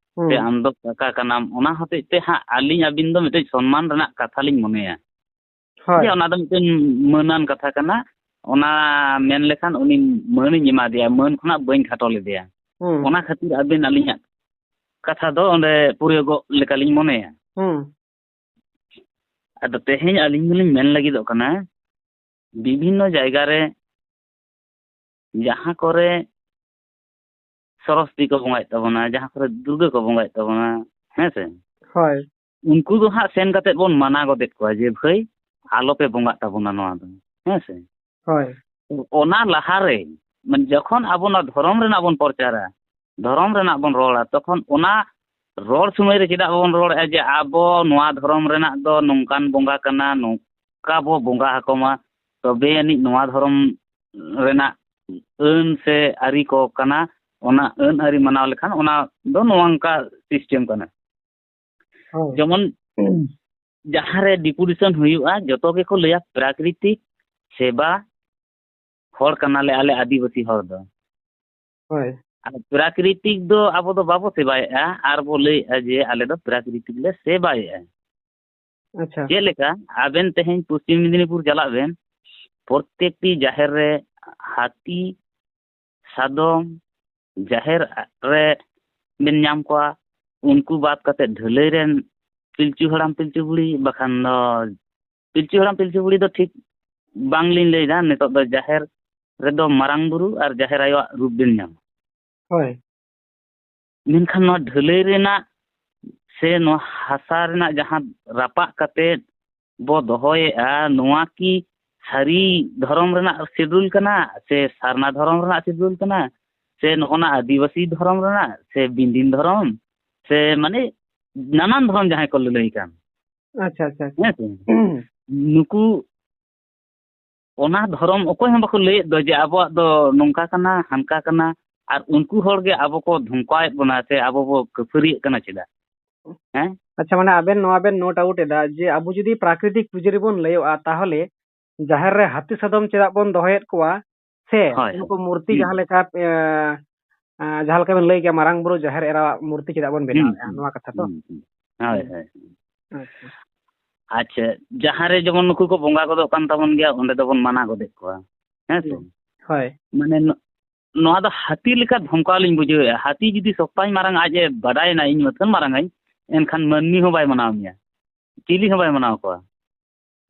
ᱥᱮ ᱦᱩᱸ᱾ ᱟᱢ ᱫᱚ ᱠᱟᱠᱟ ᱠᱟᱱᱟᱢ, ᱚᱱᱟ ᱦᱚᱛᱮᱡ ᱛᱮ ᱦᱟᱸᱜ ᱟᱹᱞᱤᱧ ᱟᱹᱵᱤᱱ ᱫᱚ ᱢᱤᱫᱴᱮᱡ ᱥᱚᱱᱢᱟᱱ ᱨᱮᱱᱟᱜ ᱠᱟᱛᱷᱟ ᱞᱤᱧ ᱢᱚᱱᱮᱭᱟ᱾ ᱦᱳᱭ᱾ ᱡᱮ ᱚᱱᱟ ᱫᱚ ᱢᱤᱫᱴᱮᱱ ᱢᱟᱹᱱᱟᱱ ᱠᱟᱛᱷᱟ ᱠᱟᱱᱟ, ᱚᱱᱟ ᱢᱮᱱ ᱞᱮᱠᱷᱟᱱ ᱩᱱᱤ ᱢᱟᱹᱱᱤᱧ ᱮᱢᱟ ᱫᱮᱭᱟ, ᱢᱟᱹᱱ ᱠᱷᱚᱱᱟᱜ ᱵᱟᱹᱧ ᱠᱷᱟᱴᱚ ᱞᱮᱫᱮᱭᱟ᱾ ᱦᱩᱸ᱾ ᱚᱱᱟ ᱠᱷᱟᱹᱛᱤᱨ ᱟᱹᱵᱤᱱ ᱟᱹᱞᱤᱧᱟᱜ ᱠᱟᱛᱷᱟ ᱫᱚ ᱚᱸᱰᱮ ᱯᱩᱨᱟᱹᱜᱚᱜ ᱞᱮᱠᱟᱞᱤᱧ ᱢᱚᱱᱮᱭᱟ᱾ ᱦᱩᱸ᱾ ᱟᱫᱚ ᱛᱮᱦᱮᱧ ᱟᱹᱞᱤᱧ ᱫᱚᱞᱤᱧ ᱢᱮᱱ ᱞᱟᱹᱜᱤᱫᱚᱜ ᱠᱟᱱᱟ, ᱵᱤᱵᱷᱤᱱᱱᱚ ᱡᱟᱭᱜᱟ ᱨᱮ ᱡᱟᱦᱟᱸ ᱠᱚᱨᱮ ᱥᱚᱨᱚᱥᱚᱛᱤ ᱠᱚ ᱵᱚᱸᱜᱟᱭᱮᱫ ᱛᱟᱵᱚᱱᱟ, ᱡᱟᱦᱟᱸ ᱠᱚᱨᱮ ᱫᱩᱨᱜᱟᱹ ᱠᱚ ᱵᱚᱸᱜᱟᱭᱮᱫ ᱛᱟᱵᱚᱱᱟ, ᱦᱮᱸ ᱥᱮ? ᱦᱳᱭ᱾ ᱩᱱᱠᱩ ᱫᱚ ᱦᱟᱸᱜ ᱥᱮᱱ ᱠᱟᱛᱮᱫ ᱵᱚᱱ ᱢᱟᱱᱟ ᱜᱚᱫᱮᱫ ᱠᱚᱣᱟ ᱡᱮ, "ᱵᱷᱟᱹᱭ, ᱟᱞᱚᱯᱮ ᱵᱚᱸᱜᱟᱜ ᱛᱟᱵᱚᱱᱟ ᱱᱚᱣᱟ ᱫᱚ", ᱦᱮᱸ ᱥᱮ? ᱦᱳᱭ᱾ ᱚᱱᱟ ᱞᱟᱦᱟᱨᱮ, ᱢᱟᱱᱮ, ᱡᱚᱠᱷᱚᱱ ᱟᱵᱚ ᱱᱚᱣᱟ ᱫᱷᱚᱨᱚᱢ ᱨᱮᱱᱟᱜ ᱵᱚᱱ ᱯᱨᱚᱪᱟᱨᱟ, ᱫᱷᱚᱨᱚᱢ ᱨᱮᱱᱟᱜ ᱵᱚᱱ ᱨᱚᱲᱟ, ᱛᱚᱠᱷᱚᱱ ᱚᱱᱟ ᱨᱚᱲ ᱥᱚᱢᱚᱭ ᱨᱮ ᱪᱮᱫᱟᱜ ᱵᱟᱵᱚᱱ ᱨᱚᱲᱮᱫᱼᱟ ᱡᱮ ᱟᱵᱚ ᱱᱚᱣᱟ ᱫᱷᱚᱨᱚᱢ ᱨᱮᱱᱟᱜ ᱫᱚ ᱱᱚᱝᱠᱟᱱ ᱵᱚᱸᱜᱟ ᱠᱟᱱᱟ, ᱱᱚᱝᱠᱟ ᱵᱚ ᱵᱚᱸᱜᱟ ᱟᱠᱚ ᱢᱟ, ᱛᱚᱵᱮ ᱟᱹᱱᱤᱡ ᱱᱚᱣᱟ ᱫᱷᱚᱨᱚᱢ ᱨᱮᱱᱟᱜ ᱟᱹᱱ ᱥᱮ ᱟᱹᱨᱤ ᱠᱚ ᱠᱟᱱᱟ, ᱚᱱᱟ ᱟᱹᱱ ᱟᱹᱨᱤ ᱢᱟᱱᱟᱣ ᱞᱮᱠᱷᱟᱱ ᱚᱱᱟ ᱫᱚ ᱱᱚᱝᱠᱟ system ᱠᱟᱱᱟ᱾ ᱦᱳᱭ᱾ ᱡᱮᱢᱚᱱ ᱡᱟᱦᱟᱸ ᱨᱮ deputation ᱦᱩᱭᱩᱜᱼᱟ, ᱡᱚᱛᱚ ᱜᱮᱠᱚ ᱞᱟᱹᱭᱟ ᱯᱨᱟᱠᱨᱤᱛᱤᱠ ᱥᱮᱵᱟ ᱦᱚᱲ ᱠᱟᱱᱟᱞᱮ ᱟᱞᱮ ᱟᱹᱫᱤᱵᱟᱹᱥᱤ ᱦᱚᱲ ᱫᱚ᱾ ᱦᱳᱭ᱾ ᱟᱨ ᱯᱨᱟᱠᱨᱤᱛᱤᱠ ᱫᱚ ᱟᱵᱚ ᱫᱚ ᱵᱟᱵᱚ ᱥᱮᱵᱟᱭᱮᱫᱼᱟ, ᱟᱨ ᱵᱚ ᱞᱟᱹᱭᱮᱫᱼᱟ ᱡᱮ ᱟᱞᱮ ᱫᱚ ᱯᱨᱟᱠᱨᱤᱛᱤᱠ ᱞᱮ ᱥᱮᱵᱟᱭᱮᱫᱼᱟ᱾ ᱟᱪᱪᱷᱟ᱾ ᱪᱮᱫ ᱞᱮᱠᱟ? ᱟᱵᱮᱱ ᱛᱮᱦᱮᱧ ᱯᱚᱥᱪᱤᱢ ᱢᱮᱫᱤᱱᱤᱯᱩᱨ ᱪᱟᱞᱟᱜ ᱵᱮᱱ, ᱯᱨᱚᱛᱮᱠᱴᱤ ᱡᱟᱦᱮᱨ ᱨᱮ ᱦᱟᱹᱛᱤ, ᱥᱟᱫᱚᱢ, ᱡᱟᱦᱮᱨ ᱨᱮ ᱵᱮᱱ ᱧᱟᱢ ᱠᱚᱣᱟ᱾ ᱩᱱᱠᱩ ᱵᱟᱫ ᱠᱟᱛᱮ ᱰᱷᱟᱹᱞᱟᱹᱭ ᱨᱮᱱ ᱯᱤᱞᱪᱩ ᱦᱟᱲᱟᱢ ᱯᱤᱞᱪᱩ ᱵᱩᱲᱦᱤ, ᱵᱟᱠᱷᱟᱱ ᱫᱚ ᱯᱤᱞᱪᱩ ᱦᱟᱲᱟᱢ ᱯᱤᱞᱪᱩ ᱵᱩᱲᱦᱤ ᱫᱚ ᱴᱷᱤᱠ ᱵᱟᱝᱞᱤᱧ ᱞᱟᱹᱭᱫᱟ, ᱱᱤᱛᱚᱜ ᱫᱚ ᱡᱟᱦᱮᱨ ᱨᱮᱫᱚ ᱢᱟᱨᱟᱝ ᱵᱩᱨᱩ ᱟᱨ ᱡᱟᱦᱮᱨ ᱟᱭᱳᱣᱟᱜ ᱨᱩᱯ ᱵᱮᱱ ᱧᱟᱢᱟ᱾ ᱦᱳᱭ᱾ ᱢᱮᱱᱠᱷᱟᱱ ᱱᱚᱣᱟ ᱰᱷᱟᱹᱞᱟᱹᱭ ᱨᱮᱱᱟᱜ ᱥᱮ ᱱᱚᱣᱟ ᱦᱟᱥᱟ ᱨᱮᱱᱟᱜ ᱡᱟᱦᱟᱸ ᱨᱟᱯᱟᱜ ᱠᱟᱛᱮ ᱵᱚ ᱫᱚᱦᱚᱭᱮᱫᱼᱟ, ᱱᱚᱣᱟ ᱠᱤ ᱥᱟᱹᱨᱤ ᱫᱷᱚᱨᱚᱢ ᱨᱮᱱᱟᱜ ᱥᱤᱰᱩᱞ ᱠᱟᱱᱟ ᱥᱮ ᱥᱟᱨᱱᱟ ᱫᱷᱚᱨᱚᱢ ᱨᱮᱱᱟᱜ ᱥᱤᱰᱩᱞ ᱠᱟᱱᱟ ᱥᱮ ᱱᱚᱜᱼᱚ ᱱᱟ ᱟᱹᱫᱤᱵᱟᱹᱥᱤ ᱫᱷᱚᱨᱚᱢ ᱨᱮᱱᱟᱜ ᱥᱮ ᱵᱤᱱᱫᱤᱱ ᱫᱷᱚᱨᱚᱢ ᱥᱮ ᱢᱟᱱᱮ ᱱᱟᱱᱟᱱ ᱫᱷᱚᱨᱚᱢ ᱡᱟᱦᱟᱸᱭ ᱠᱚ ᱞᱟᱹᱞᱟᱹᱭ ᱠᱟᱱ, ᱟᱪᱪᱷᱟ, ᱟᱪᱪᱷᱟ, ᱟᱪᱪᱷᱟ᱾ ᱦᱮᱸ ᱥᱮ? ᱱᱩᱠᱩ ᱚᱱᱟ ᱫᱷᱚᱨᱚᱢ ᱚᱠᱚᱭ ᱦᱚᱸ ᱵᱟᱠᱚ ᱞᱟᱹᱭᱮᱫ ᱫᱚ ᱡᱮ ᱟᱵᱚᱣᱟᱜ ᱫᱚ ᱱᱚᱝᱠᱟ ᱠᱟᱱᱟ, ᱦᱟᱱᱠᱟ ᱠᱟᱱᱟ, ᱟᱨ ᱩᱱᱠᱩ ᱦᱚᱲ ᱜᱮ ᱟᱵᱚ ᱠᱚ ᱫᱷᱚᱢᱠᱟᱣᱮᱫ ᱵᱚᱱᱟ ᱥᱮ ᱟᱵᱚ ᱵᱚ ᱠᱷᱟᱹᱯᱟᱹᱨᱤᱭᱟᱹᱜ ᱠᱟᱱᱟ ᱪᱮᱫᱟᱜ? ᱦᱮᱸ? ᱟᱪᱪᱷᱟ, ᱢᱟᱱᱮ ᱟᱵᱮᱱ ᱱᱚᱣᱟ ᱵᱮᱱ note out ᱮᱫᱟ ᱡᱮ ᱟᱵᱚ ᱡᱩᱫᱤ ᱯᱨᱟᱠᱨᱤᱛᱤᱠ ᱯᱩᱡᱟᱹ ᱨᱮᱵᱚᱱ ᱞᱟᱹᱭᱚᱜᱼᱟ, ᱛᱟᱦᱚᱞᱮ ᱡᱟᱦᱮᱨ ᱨᱮ ᱦᱟᱹᱛᱤ ᱥᱟᱫᱚᱢ ᱪᱮᱫᱟᱜ ᱵᱚᱱ ᱫᱚᱦᱚᱭᱮᱫ ᱠᱚᱣᱟ? ᱥᱮ ᱦᱳᱭ, ᱩᱱᱠᱩ ᱦᱳᱭ᱾ ᱢᱩᱨᱛᱤ ᱦᱩᱸ᱾ ᱡᱟᱦᱟᱸ ᱞᱮᱠᱟ, ᱮ, ᱮ, ᱡᱟᱦᱟᱸ ᱞᱮᱠᱟ ᱵᱮᱱ ᱞᱟᱹᱭ ᱠᱮᱜᱼᱟ, ᱢᱟᱨᱟᱝ ᱵᱩᱨᱩ ᱡᱟᱦᱮᱨ ᱮᱨᱟᱣᱟᱜ ᱢᱩᱨᱛᱤ ᱪᱮᱫᱟᱜ ᱵᱚᱱ ᱦᱩᱸ, ᱵᱮᱱᱟᱣᱮᱫᱼᱟ, ᱦᱩᱸ, ᱱᱚᱣᱟ ᱠᱟᱛᱷᱟ ᱛᱚ? ᱦᱩᱸ, ᱦᱩᱸ᱾ ᱦᱳᱭ, ᱦᱩᱸ᱾ ᱦᱳᱭ᱾ ᱟᱪᱪᱷᱟ᱾ ᱟᱪᱪᱷᱟ, ᱡᱟᱦᱟᱸ ᱨᱮ ᱡᱮᱢᱚᱱ ᱱᱩᱠᱩ ᱠᱚ ᱵᱚᱸᱜᱟ ᱜᱚᱫᱚᱜ ᱠᱟᱱ ᱛᱟᱵᱚᱱ ᱜᱮᱭᱟ, ᱚᱸᱰᱮ ᱫᱚᱵᱚᱱ ᱢᱟᱱᱟ ᱜᱚᱫᱮᱫ ᱠᱚᱣᱟ, ᱦᱮᱸ ᱥᱮ? ᱦᱩᱸ᱾ ᱦᱳᱭ᱾ ᱢᱟᱱᱮ ᱱᱚ-, ᱱᱚᱣᱟ ᱫᱚ ᱦᱟᱹᱛᱤ ᱞᱮᱠᱟ ᱫᱷᱚᱢᱠᱟᱣ ᱞᱤᱧ ᱵᱩᱡᱷᱟᱹᱣᱮᱫᱼᱟ᱾ ᱦᱟᱹᱛᱤ ᱡᱩᱫᱤ ᱥᱚᱠᱛᱟᱧ ᱢᱟᱨᱟᱝ, ᱟᱡ ᱮ ᱵᱟᱰᱟᱭᱮᱱᱟ ᱤᱧ ᱢᱟᱹᱛᱷᱟᱹᱱ ᱢᱟᱨᱟᱝᱟᱹᱧ, ᱮᱱᱠᱷᱟᱱ ᱢᱟᱹᱱᱢᱤ ᱦᱚᱸ ᱵᱟᱭ ᱢᱟᱱᱟᱣ ᱢᱮᱭᱟ, ᱪᱤᱞᱤ ᱦᱚᱸ ᱵᱟᱭ ᱢᱟᱱᱟᱣ ᱠᱚᱣᱟ᱾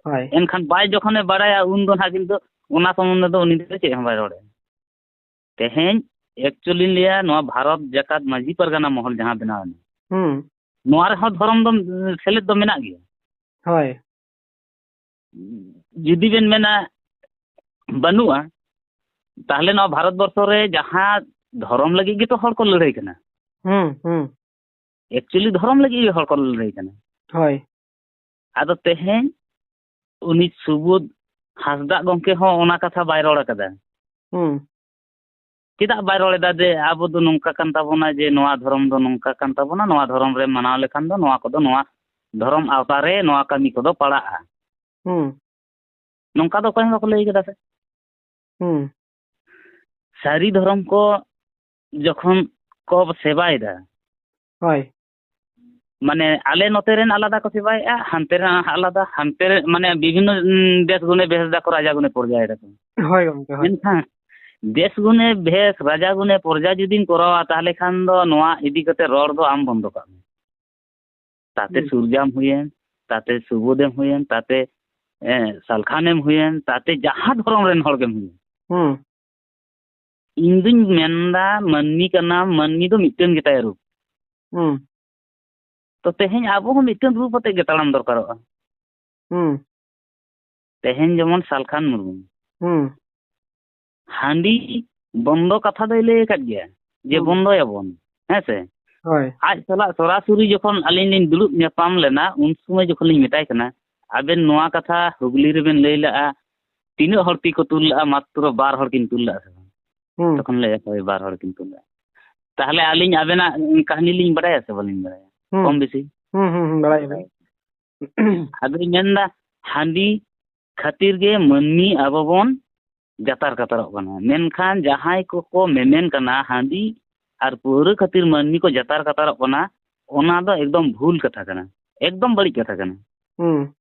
ᱦᱳᱭ᱾ ᱮᱱᱠᱷᱟᱱ ᱵᱟᱭ ᱡᱚᱠᱷᱚᱱᱮ ᱵᱟᱲᱟᱭᱟ, ᱩᱱ ᱫᱚ ᱱᱟᱦᱟᱜ ᱠᱤᱱᱛᱩ ᱚᱱᱟ ᱥᱚᱢᱵᱚᱱᱫᱷᱮ ᱫᱚ ᱩᱱᱤ ᱫᱚ ᱪᱮᱫ ᱦᱚᱸ ᱵᱟᱭ ᱨᱚᱲᱟ᱾ ᱛᱮᱦᱮᱧ actually ᱞᱤᱧ ᱞᱟᱹᱭᱟ, ᱱᱚᱣᱟ ᱵᱷᱟᱨᱚᱛ ᱡᱟᱠᱟᱛ ᱢᱟᱹᱡᱷᱤ ᱯᱟᱨᱜᱟᱱᱟ ᱢᱚᱦᱚᱞ ᱡᱟᱦᱟᱸ ᱵᱮᱱᱟᱣ ᱮᱱᱟ, ᱦᱩᱸ᱾ ᱱᱚᱣᱟ ᱨᱮᱦᱚᱸ ᱫᱷᱚᱨᱚᱢ ᱫᱚ ᱥᱮᱞᱮᱫ ᱫᱚ ᱢᱮᱱᱟᱜ ᱜᱮᱭᱟ᱾ ᱦᱳᱭ᱾ ᱡᱩᱫᱤ ᱵᱮᱱ ᱢᱮᱱᱟ ᱵᱟᱹᱱᱩᱜᱼᱟ, ᱛᱟᱦᱞᱮ ᱱᱚᱣᱟ ᱵᱷᱟᱨᱚᱛ ᱵᱚᱨᱥᱚ ᱨᱮ ᱡᱟᱦᱟᱸ ᱫᱷᱚᱨᱚᱢ ᱞᱟᱹᱜᱤᱫ ᱜᱮᱛᱚ ᱦᱚᱲ ᱠᱚ ᱞᱟᱹᱲᱦᱟᱹᱭ ᱠᱟᱱᱟ᱾ ᱦᱩᱸ, ᱦᱩᱸ᱾ Actually ᱫᱷᱚᱨᱚᱢ ᱞᱟᱹᱜᱤᱫ ᱜᱮ ᱦᱚᱲ ᱠᱚ ᱞᱟᱹᱲᱦᱟᱹᱭ ᱠᱟᱱᱟ᱾ ᱦᱳᱭ᱾ ᱟᱫᱚ ᱛᱮᱦᱮᱧ ᱩᱱᱤ ᱥᱩᱵᱳᱫᱷ ᱦᱟᱸᱥᱫᱟᱜ ᱜᱚᱢᱠᱮ ᱦᱚᱸ ᱚᱱᱟ ᱠᱟᱛᱷᱟ ᱵᱟᱭ ᱨᱚᱲ ᱟᱠᱟᱫᱟ᱾ ᱦᱩᱸ᱾ ᱪᱮᱫᱟᱜ ᱵᱟᱭ ᱨᱚᱲ ᱮᱫᱟ ᱡᱮ ᱟᱵᱚ ᱫᱚ ᱱᱚᱝᱠᱟ ᱠᱟᱱ ᱛᱟᱵᱚᱱᱟ, ᱡᱮ ᱱᱚᱣᱟ ᱫᱷᱚᱨᱚᱢ ᱫᱚ ᱱᱚᱝᱠᱟ ᱠᱟᱱ ᱛᱟᱵᱚᱱᱟ, ᱱᱚᱣᱟ ᱫᱷᱚᱨᱚᱢ ᱨᱮ ᱢᱟᱱᱟᱣ ᱞᱮᱠᱷᱟᱱ ᱫᱚ ᱱᱚᱣᱟ ᱠᱚᱫᱚ ᱱᱚᱣᱟ ᱫᱷᱚᱨᱚᱢ ᱟᱣᱛᱟ ᱨᱮ ᱱᱚᱣᱟ ᱠᱟᱹᱢᱤ ᱠᱚᱫᱚ ᱯᱟᱲᱟᱜᱼᱟ? ᱦᱩᱸ᱾ ᱱᱚᱝᱠᱟ ᱫᱚ ᱚᱠᱚᱭ ᱦᱚᱸ ᱵᱟᱠᱚ ᱞᱟᱹᱭ ᱠᱟᱫᱟ ᱥᱮ᱾ ᱦᱩᱸ᱾ ᱥᱟᱹᱨᱤ ᱫᱷᱚᱨᱚᱢ ᱠᱚ ᱡᱚᱠᱷᱚᱱ ᱠᱚ ᱥᱮᱵᱟᱭᱮᱫᱟ, ᱦᱳᱭ᱾ ᱢᱟᱱᱮ ᱟᱞᱮ ᱱᱚᱛᱮ ᱨᱮᱱ ᱟᱞᱟᱫᱟ ᱠᱚ ᱥᱮᱵᱟᱭᱮᱫᱼᱟ, ᱦᱟᱱᱛᱮ ᱨᱮᱱ ᱟᱞᱟᱫᱟ, ᱦᱟᱱᱛᱮ ᱨᱮ ᱢᱟᱱᱮ ᱵᱤᱵᱷᱤᱱᱱᱚ, ᱩᱸ, ᱫᱮᱥ ᱜᱩᱱᱮ ᱵᱷᱮᱥ ᱫᱟᱠᱚ, ᱨᱟᱡᱟ ᱜᱩᱱᱮ ᱯᱚᱨᱡᱟ ᱫᱟᱠᱚ᱾ ᱦᱳᱭ ᱜᱚᱢᱠᱮ, ᱦᱳᱭ᱾ ᱢᱮᱱᱠᱷᱟᱱ ᱫᱮᱥ ᱜᱩᱱᱮ ᱵᱷᱮᱥ, ᱨᱟᱡᱟ ᱜᱩᱱᱮ ᱯᱚᱨᱡᱟ ᱡᱩᱫᱤᱢ ᱠᱚᱨᱟᱣᱟ, ᱛᱟᱦᱚᱞᱮ ᱠᱷᱟᱱ ᱫᱚ ᱱᱚᱣᱟ ᱤᱫᱤ ᱠᱟᱛᱮ ᱨᱚᱲ ᱫᱚ ᱟᱢ ᱵᱚᱱᱫᱚ ᱠᱟᱜ ᱢᱮ᱾ ᱛᱟᱛᱮ ᱦᱩᱸ᱾ ᱥᱩᱨᱡᱟᱢ ᱦᱩᱭᱮᱱ, ᱛᱟᱛᱮ ᱥᱩᱵᱳᱫᱷᱮᱢ ᱦᱩᱭᱮᱱ, ᱛᱟᱛᱮ, ᱮ, ᱥᱟᱞᱠᱷᱟᱱᱮᱢ ᱦᱩᱭᱮᱱ, ᱛᱟᱛᱮ ᱡᱟᱦᱟᱸ ᱫᱷᱚᱨᱚᱢ ᱨᱮᱱ ᱦᱚᱲ ᱜᱮᱢ ᱦᱩᱭᱮᱱ᱾ ᱦᱩᱸ᱾ ᱤᱧ ᱫᱩᱧ ᱢᱮᱱᱫᱟ, ᱢᱟᱹᱱᱢᱤ ᱠᱟᱱᱟᱢ, ᱢᱟᱹᱱᱢᱤ ᱫᱚ ᱢᱤᱫᱴᱟᱝ ᱜᱮᱛᱟᱭᱟ ᱨᱩᱯ᱾ ᱦᱩᱸ᱾ ᱛᱚ ᱛᱮᱦᱮᱧ ᱟᱵᱚ ᱦᱚᱸ ᱢᱤᱫᱴᱟᱝ ᱨᱩᱯ ᱟᱛᱮ ᱜᱮ ᱛᱟᱲᱟᱢ ᱫᱚᱨᱠᱟᱨᱚᱜᱼᱟ᱾ ᱦᱩᱸ᱾ ᱛᱮᱦᱮᱧ ᱡᱮᱢᱚᱱ ᱥᱟᱞᱠᱷᱟᱱ ᱢᱩᱨᱢᱩ᱾ ᱦᱩᱸ᱾ ᱦᱟᱺᱰᱤ ᱵᱚᱱᱫᱚ ᱠᱟᱛᱷᱟ ᱫᱚᱭ ᱞᱟᱹᱭ ᱟᱠᱟᱫ ᱜᱮᱭᱟ ᱡᱮ ᱦᱩᱸ᱾ ᱵᱚᱱᱫᱚᱭᱟᱵᱚᱱ, ᱦᱮᱸ ᱥᱮ? ᱦᱳᱭ᱾ ᱟᱡ ᱥᱟᱞᱟᱜ ᱥᱚᱨᱟᱥᱚᱨᱤ ᱡᱚᱠᱷᱚᱱ ᱟᱹᱞᱤᱧ ᱞᱤᱧ ᱫᱩᱲᱩᱵ ᱧᱟᱯᱟᱢ ᱞᱮᱱᱟ, ᱩᱱ ᱥᱚᱢᱚᱭ ᱡᱚᱠᱷᱚᱱ ᱞᱤᱧ ᱢᱮᱛᱟᱭ ᱠᱟᱱᱟ, "ᱟᱵᱮᱱ ᱱᱚᱣᱟ ᱠᱟᱛᱷᱟ ᱦᱩᱜᱽᱞᱤ ᱨᱮᱵᱮᱱ ᱞᱟᱹᱭ ᱞᱮᱜᱼᱟ, ᱛᱤᱱᱟᱹᱜ ᱦᱚᱲ ᱛᱤ ᱠᱚ ᱛᱩᱞ ᱞᱮᱜᱼᱟ?" "ᱢᱟᱛᱨᱚ ᱵᱟᱨ ᱦᱚᱲ ᱠᱤᱱ ᱛᱩᱞ ᱞᱮᱜᱼᱟ ᱥᱮ ᱵᱟᱝ?" ᱦᱩᱸ᱾ ᱛᱚᱠᱷᱚᱱ ᱞᱟᱹᱭᱟ, "ᱦᱳᱭ, ᱵᱟᱨ ᱦᱚᱲ ᱠᱤᱱ ᱛᱩᱞ ᱞᱮᱜᱼᱟ᱾" ᱛᱟᱦᱚᱞᱮ ᱟᱹᱞᱤᱧ ᱟᱵᱮᱱᱟᱜ ᱠᱟᱹᱦᱱᱤ ᱞᱤᱧ ᱵᱟᱲᱟᱭᱟ ᱥᱮ ᱵᱟᱹᱞᱤᱧ ᱵᱟᱲᱟᱭᱟ? ᱦᱩᱸ᱾ ᱠᱚᱢ ᱵᱮᱥᱤ᱾ ᱦᱩᱸ, ᱦᱩᱸ, ᱦᱩᱸ, ᱵᱟᱲᱟᱭ ᱟᱹᱞᱤᱧ᱾ ᱟᱫᱚᱧ ᱢᱮᱱᱫᱟ, ᱦᱟᱺᱰᱤ ᱠᱷᱟᱹᱛᱤᱨ ᱜᱮ ᱢᱟᱹᱱᱢᱤ ᱟᱵᱚ ᱵᱚᱱ ᱡᱟᱛᱟᱨ ᱠᱟᱛᱟᱨᱚᱜ ᱠᱟᱱᱟ᱾ ᱢᱮᱱᱠᱷᱟᱱ ᱡᱟᱦᱟᱸᱭ ᱠᱚᱠᱚ ᱢᱮᱢᱮᱱ ᱠᱟᱱᱟ ᱦᱟᱺᱰᱤ ᱟᱨ ᱯᱟᱹᱣᱨᱟᱹ ᱠᱷᱟᱹᱛᱤᱨ ᱢᱟᱹᱱᱢᱤ ᱠᱚ ᱡᱟᱛᱟᱨ ᱠᱟᱛᱟᱨᱚᱜ ᱠᱟᱱᱟ, ᱚᱱᱟ ᱫᱚ ᱮᱠᱫᱚᱢ ᱵᱷᱩᱞ ᱠᱟᱛᱷᱟ ᱠᱟᱱᱟ, ᱮᱠᱫᱚᱢ ᱵᱟᱹᱲᱤᱡ ᱠᱟᱛᱷᱟ ᱠᱟᱱᱟ᱾ ᱦᱩᱸ᱾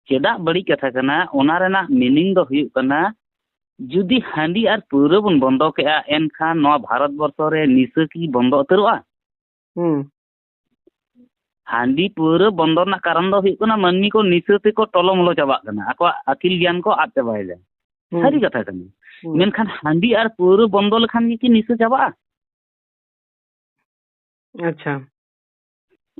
ᱪᱮᱫᱟᱜ ᱵᱟᱹᱲᱤᱡ ᱠᱟᱛᱷᱟ ᱠᱟᱱᱟ? ᱚᱱᱟ ᱨᱮᱱᱟᱜ meaning ᱫᱚ ᱦᱩᱭᱩᱜ ᱠᱟᱱᱟ, ᱡᱩᱫᱤ ᱦᱟᱺᱰᱤ ᱟᱨ ᱯᱟᱹᱣᱨᱟᱹ ᱵᱚᱱ ᱵᱚᱱᱫᱚ ᱠᱮᱜᱼᱟ, ᱮᱱᱠᱷᱟᱱ ᱱᱚᱣᱟ ᱵᱷᱟᱨᱚᱛ ᱵᱚᱨᱥᱚ ᱨᱮ ᱱᱤᱥᱟᱹ ᱠᱤ ᱵᱚᱱᱫᱚ ᱩᱛᱟᱹᱨᱚᱜᱼᱟ? ᱦᱩᱸ᱾ ᱦᱟᱺᱰᱤ ᱯᱟᱹᱣᱨᱟᱹ ᱵᱚᱱᱫᱚ ᱨᱮᱱᱟᱜ ᱠᱟᱨᱚᱱ ᱫᱚ ᱦᱩᱭᱩᱜ ᱠᱟᱱᱟ, ᱢᱟᱹᱱᱢᱤ ᱠᱚ ᱱᱤᱥᱟᱹ ᱛᱮᱠᱚ ᱴᱚᱞᱚᱢᱚᱞᱚ ᱪᱟᱵᱟᱜ ᱠᱟᱱᱟ, ᱟᱠᱚᱣᱟᱜ ᱟᱹᱠᱤᱞ ᱜᱮᱭᱟᱱ ᱠᱚ ᱟᱫ ᱪᱟᱵᱟᱭᱮᱫᱟ᱾ ᱦᱩᱸ᱾ ᱥᱟᱹᱨᱤ ᱠᱟᱛᱷᱟ ᱠᱟᱱᱟ᱾ ᱦᱩᱸ᱾ ᱢᱮᱱᱠᱷᱟᱱ ᱦᱟᱺᱰᱤ ᱟᱨ ᱯᱟᱹᱣᱨᱟᱹ ᱵᱚᱱᱫᱚ ᱞᱮᱠᱷᱟᱱ ᱜᱮ ᱠᱤ ᱱᱤᱥᱟᱹ ᱪᱟᱵᱟᱜᱼᱟ? ᱟᱪᱪᱷᱟ᱾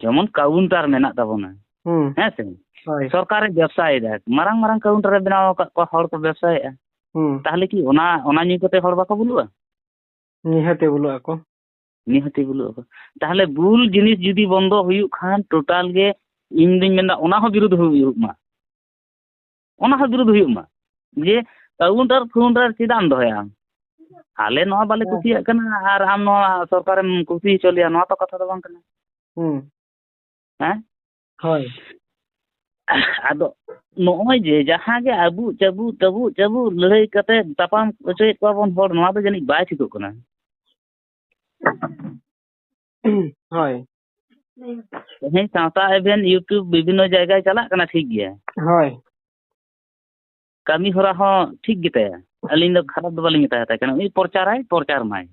ᱡᱮᱢᱚᱱ counter ᱢᱮᱱᱟᱜ ᱛᱟᱵᱚᱱᱟ, ᱦᱩᱸ᱾ ᱦᱮᱸ ᱥᱮ? ᱦᱳᱭ᱾ ᱥᱚᱨᱠᱟᱨᱮ ᱵᱮᱵᱽᱥᱟᱭᱮᱫᱟ, ᱢᱟᱨᱟᱝ ᱢᱟᱨᱟᱝ counter ᱮ ᱵᱮᱱᱟᱣ ᱟᱠᱟᱫ ᱠᱚᱣᱟ, ᱦᱚᱲ ᱠᱚ ᱵᱮᱵᱽᱥᱟᱭᱮᱫᱼᱟ᱾ ᱦᱩᱸ᱾ ᱛᱟᱦᱚᱞᱮ ᱠᱤ ᱚᱱᱟ, ᱚᱱᱟ ᱧᱩ ᱠᱟᱛᱮ ᱦᱚᱲ ᱵᱟᱠᱚ ᱵᱩᱞᱩᱜᱼᱟ? ᱱᱤᱦᱟᱹᱛᱤ ᱵᱩᱞᱩᱜ ᱟᱠᱚ᱾ ᱱᱤᱦᱟᱹᱛᱤ ᱵᱩᱞᱩᱜ ᱟᱠᱚ᱾ ᱛᱟᱦᱚᱞᱮ ᱵᱩᱞ ᱡᱤᱱᱤᱥ ᱡᱩᱫᱤ ᱵᱚᱱᱫᱚ ᱦᱩᱭᱩᱜ ᱠᱷᱟᱱ, total ᱜᱮ ᱤᱧ ᱫᱩᱧ ᱢᱮᱱᱫᱟ ᱚᱱᱟ ᱦᱚᱸ ᱵᱤᱨᱩᱫᱷ ᱦᱩᱭᱩᱜ ᱢᱟ, ᱚᱱᱟ ᱦᱚᱸ ᱵᱤᱨᱩᱫᱷ ᱦᱩᱭᱩᱜ ᱢᱟ, ᱡᱮ counter ᱯᱷᱟᱣᱩᱱᱰᱟᱨ ᱪᱮᱫᱟᱜ ᱮᱢ ᱫᱚᱦᱚᱭᱟ? ᱟᱞᱮ ᱱᱚᱣᱟ ᱵᱟᱞᱮ ᱦᱮᱸ᱾ ᱠᱩᱥᱤᱭᱟᱜ ᱠᱟᱱᱟ ᱟᱨ ᱟᱢ ᱱᱚᱣᱟ ᱥᱚᱨᱠᱟᱨᱮᱢ ᱠᱩᱥᱤ ᱦᱚᱪᱚ ᱞᱮᱭᱟ, ᱱᱚᱣᱟ ᱛᱚ ᱠᱟᱛᱷᱟ ᱫᱚ ᱵᱟᱝ ᱠᱟᱱᱟ᱾ ᱦᱩᱸ᱾ ᱦᱮᱸ? ᱦᱳᱭ᱾ ᱟᱫᱚ ᱱᱚᱜᱼᱚᱭ ᱡᱮ ᱡᱟᱦᱟᱸ ᱜᱮ ᱟᱹᱵᱩᱜ ᱪᱟᱹᱵᱩᱜ, ᱟᱹᱵᱩᱜ ᱪᱟᱹᱵᱩᱜ ᱞᱟᱹᱲᱦᱟᱹᱭ ᱠᱟᱛᱮ ᱛᱟᱯᱟᱢ ᱦᱚᱪᱚᱭᱮᱫ ᱠᱚᱣᱟ ᱵᱚᱱ ᱦᱚᱲ, ᱱᱚᱣᱟ ᱫᱚ ᱡᱟᱹᱱᱤᱡ ᱵᱟᱭ ᱴᱷᱤᱠᱚᱜ ᱠᱟᱱᱟ᱾ ᱦᱳᱭ᱾ ᱛᱮᱦᱮᱧ ᱥᱟᱶᱛᱟ ᱮᱵᱷᱮᱱ YouTube ᱵᱤᱵᱷᱤᱱᱱᱚ ᱡᱟᱭᱜᱟᱭ ᱪᱟᱞᱟᱜ ᱠᱟᱱᱟ, ᱴᱷᱤᱠ ᱜᱮᱭᱟ᱾ ᱦᱳᱭ᱾ ᱠᱟᱹᱢᱤ ᱦᱚᱨᱟ ᱦᱚᱸ ᱴᱷᱤᱠ ᱜᱮᱛᱟᱭᱟ, ᱟᱹᱞᱤᱧ ᱫᱚ ᱠᱷᱟᱨᱟᱯ ᱫᱚ ᱵᱟᱹᱞᱤᱧ ᱢᱮᱛᱟᱭ ᱠᱟᱱᱟ᱾ ᱩᱱᱤ ᱯᱨᱚᱪᱟᱨᱟᱭ, ᱯᱨᱚᱪᱟᱨ ᱢᱟᱭ᱾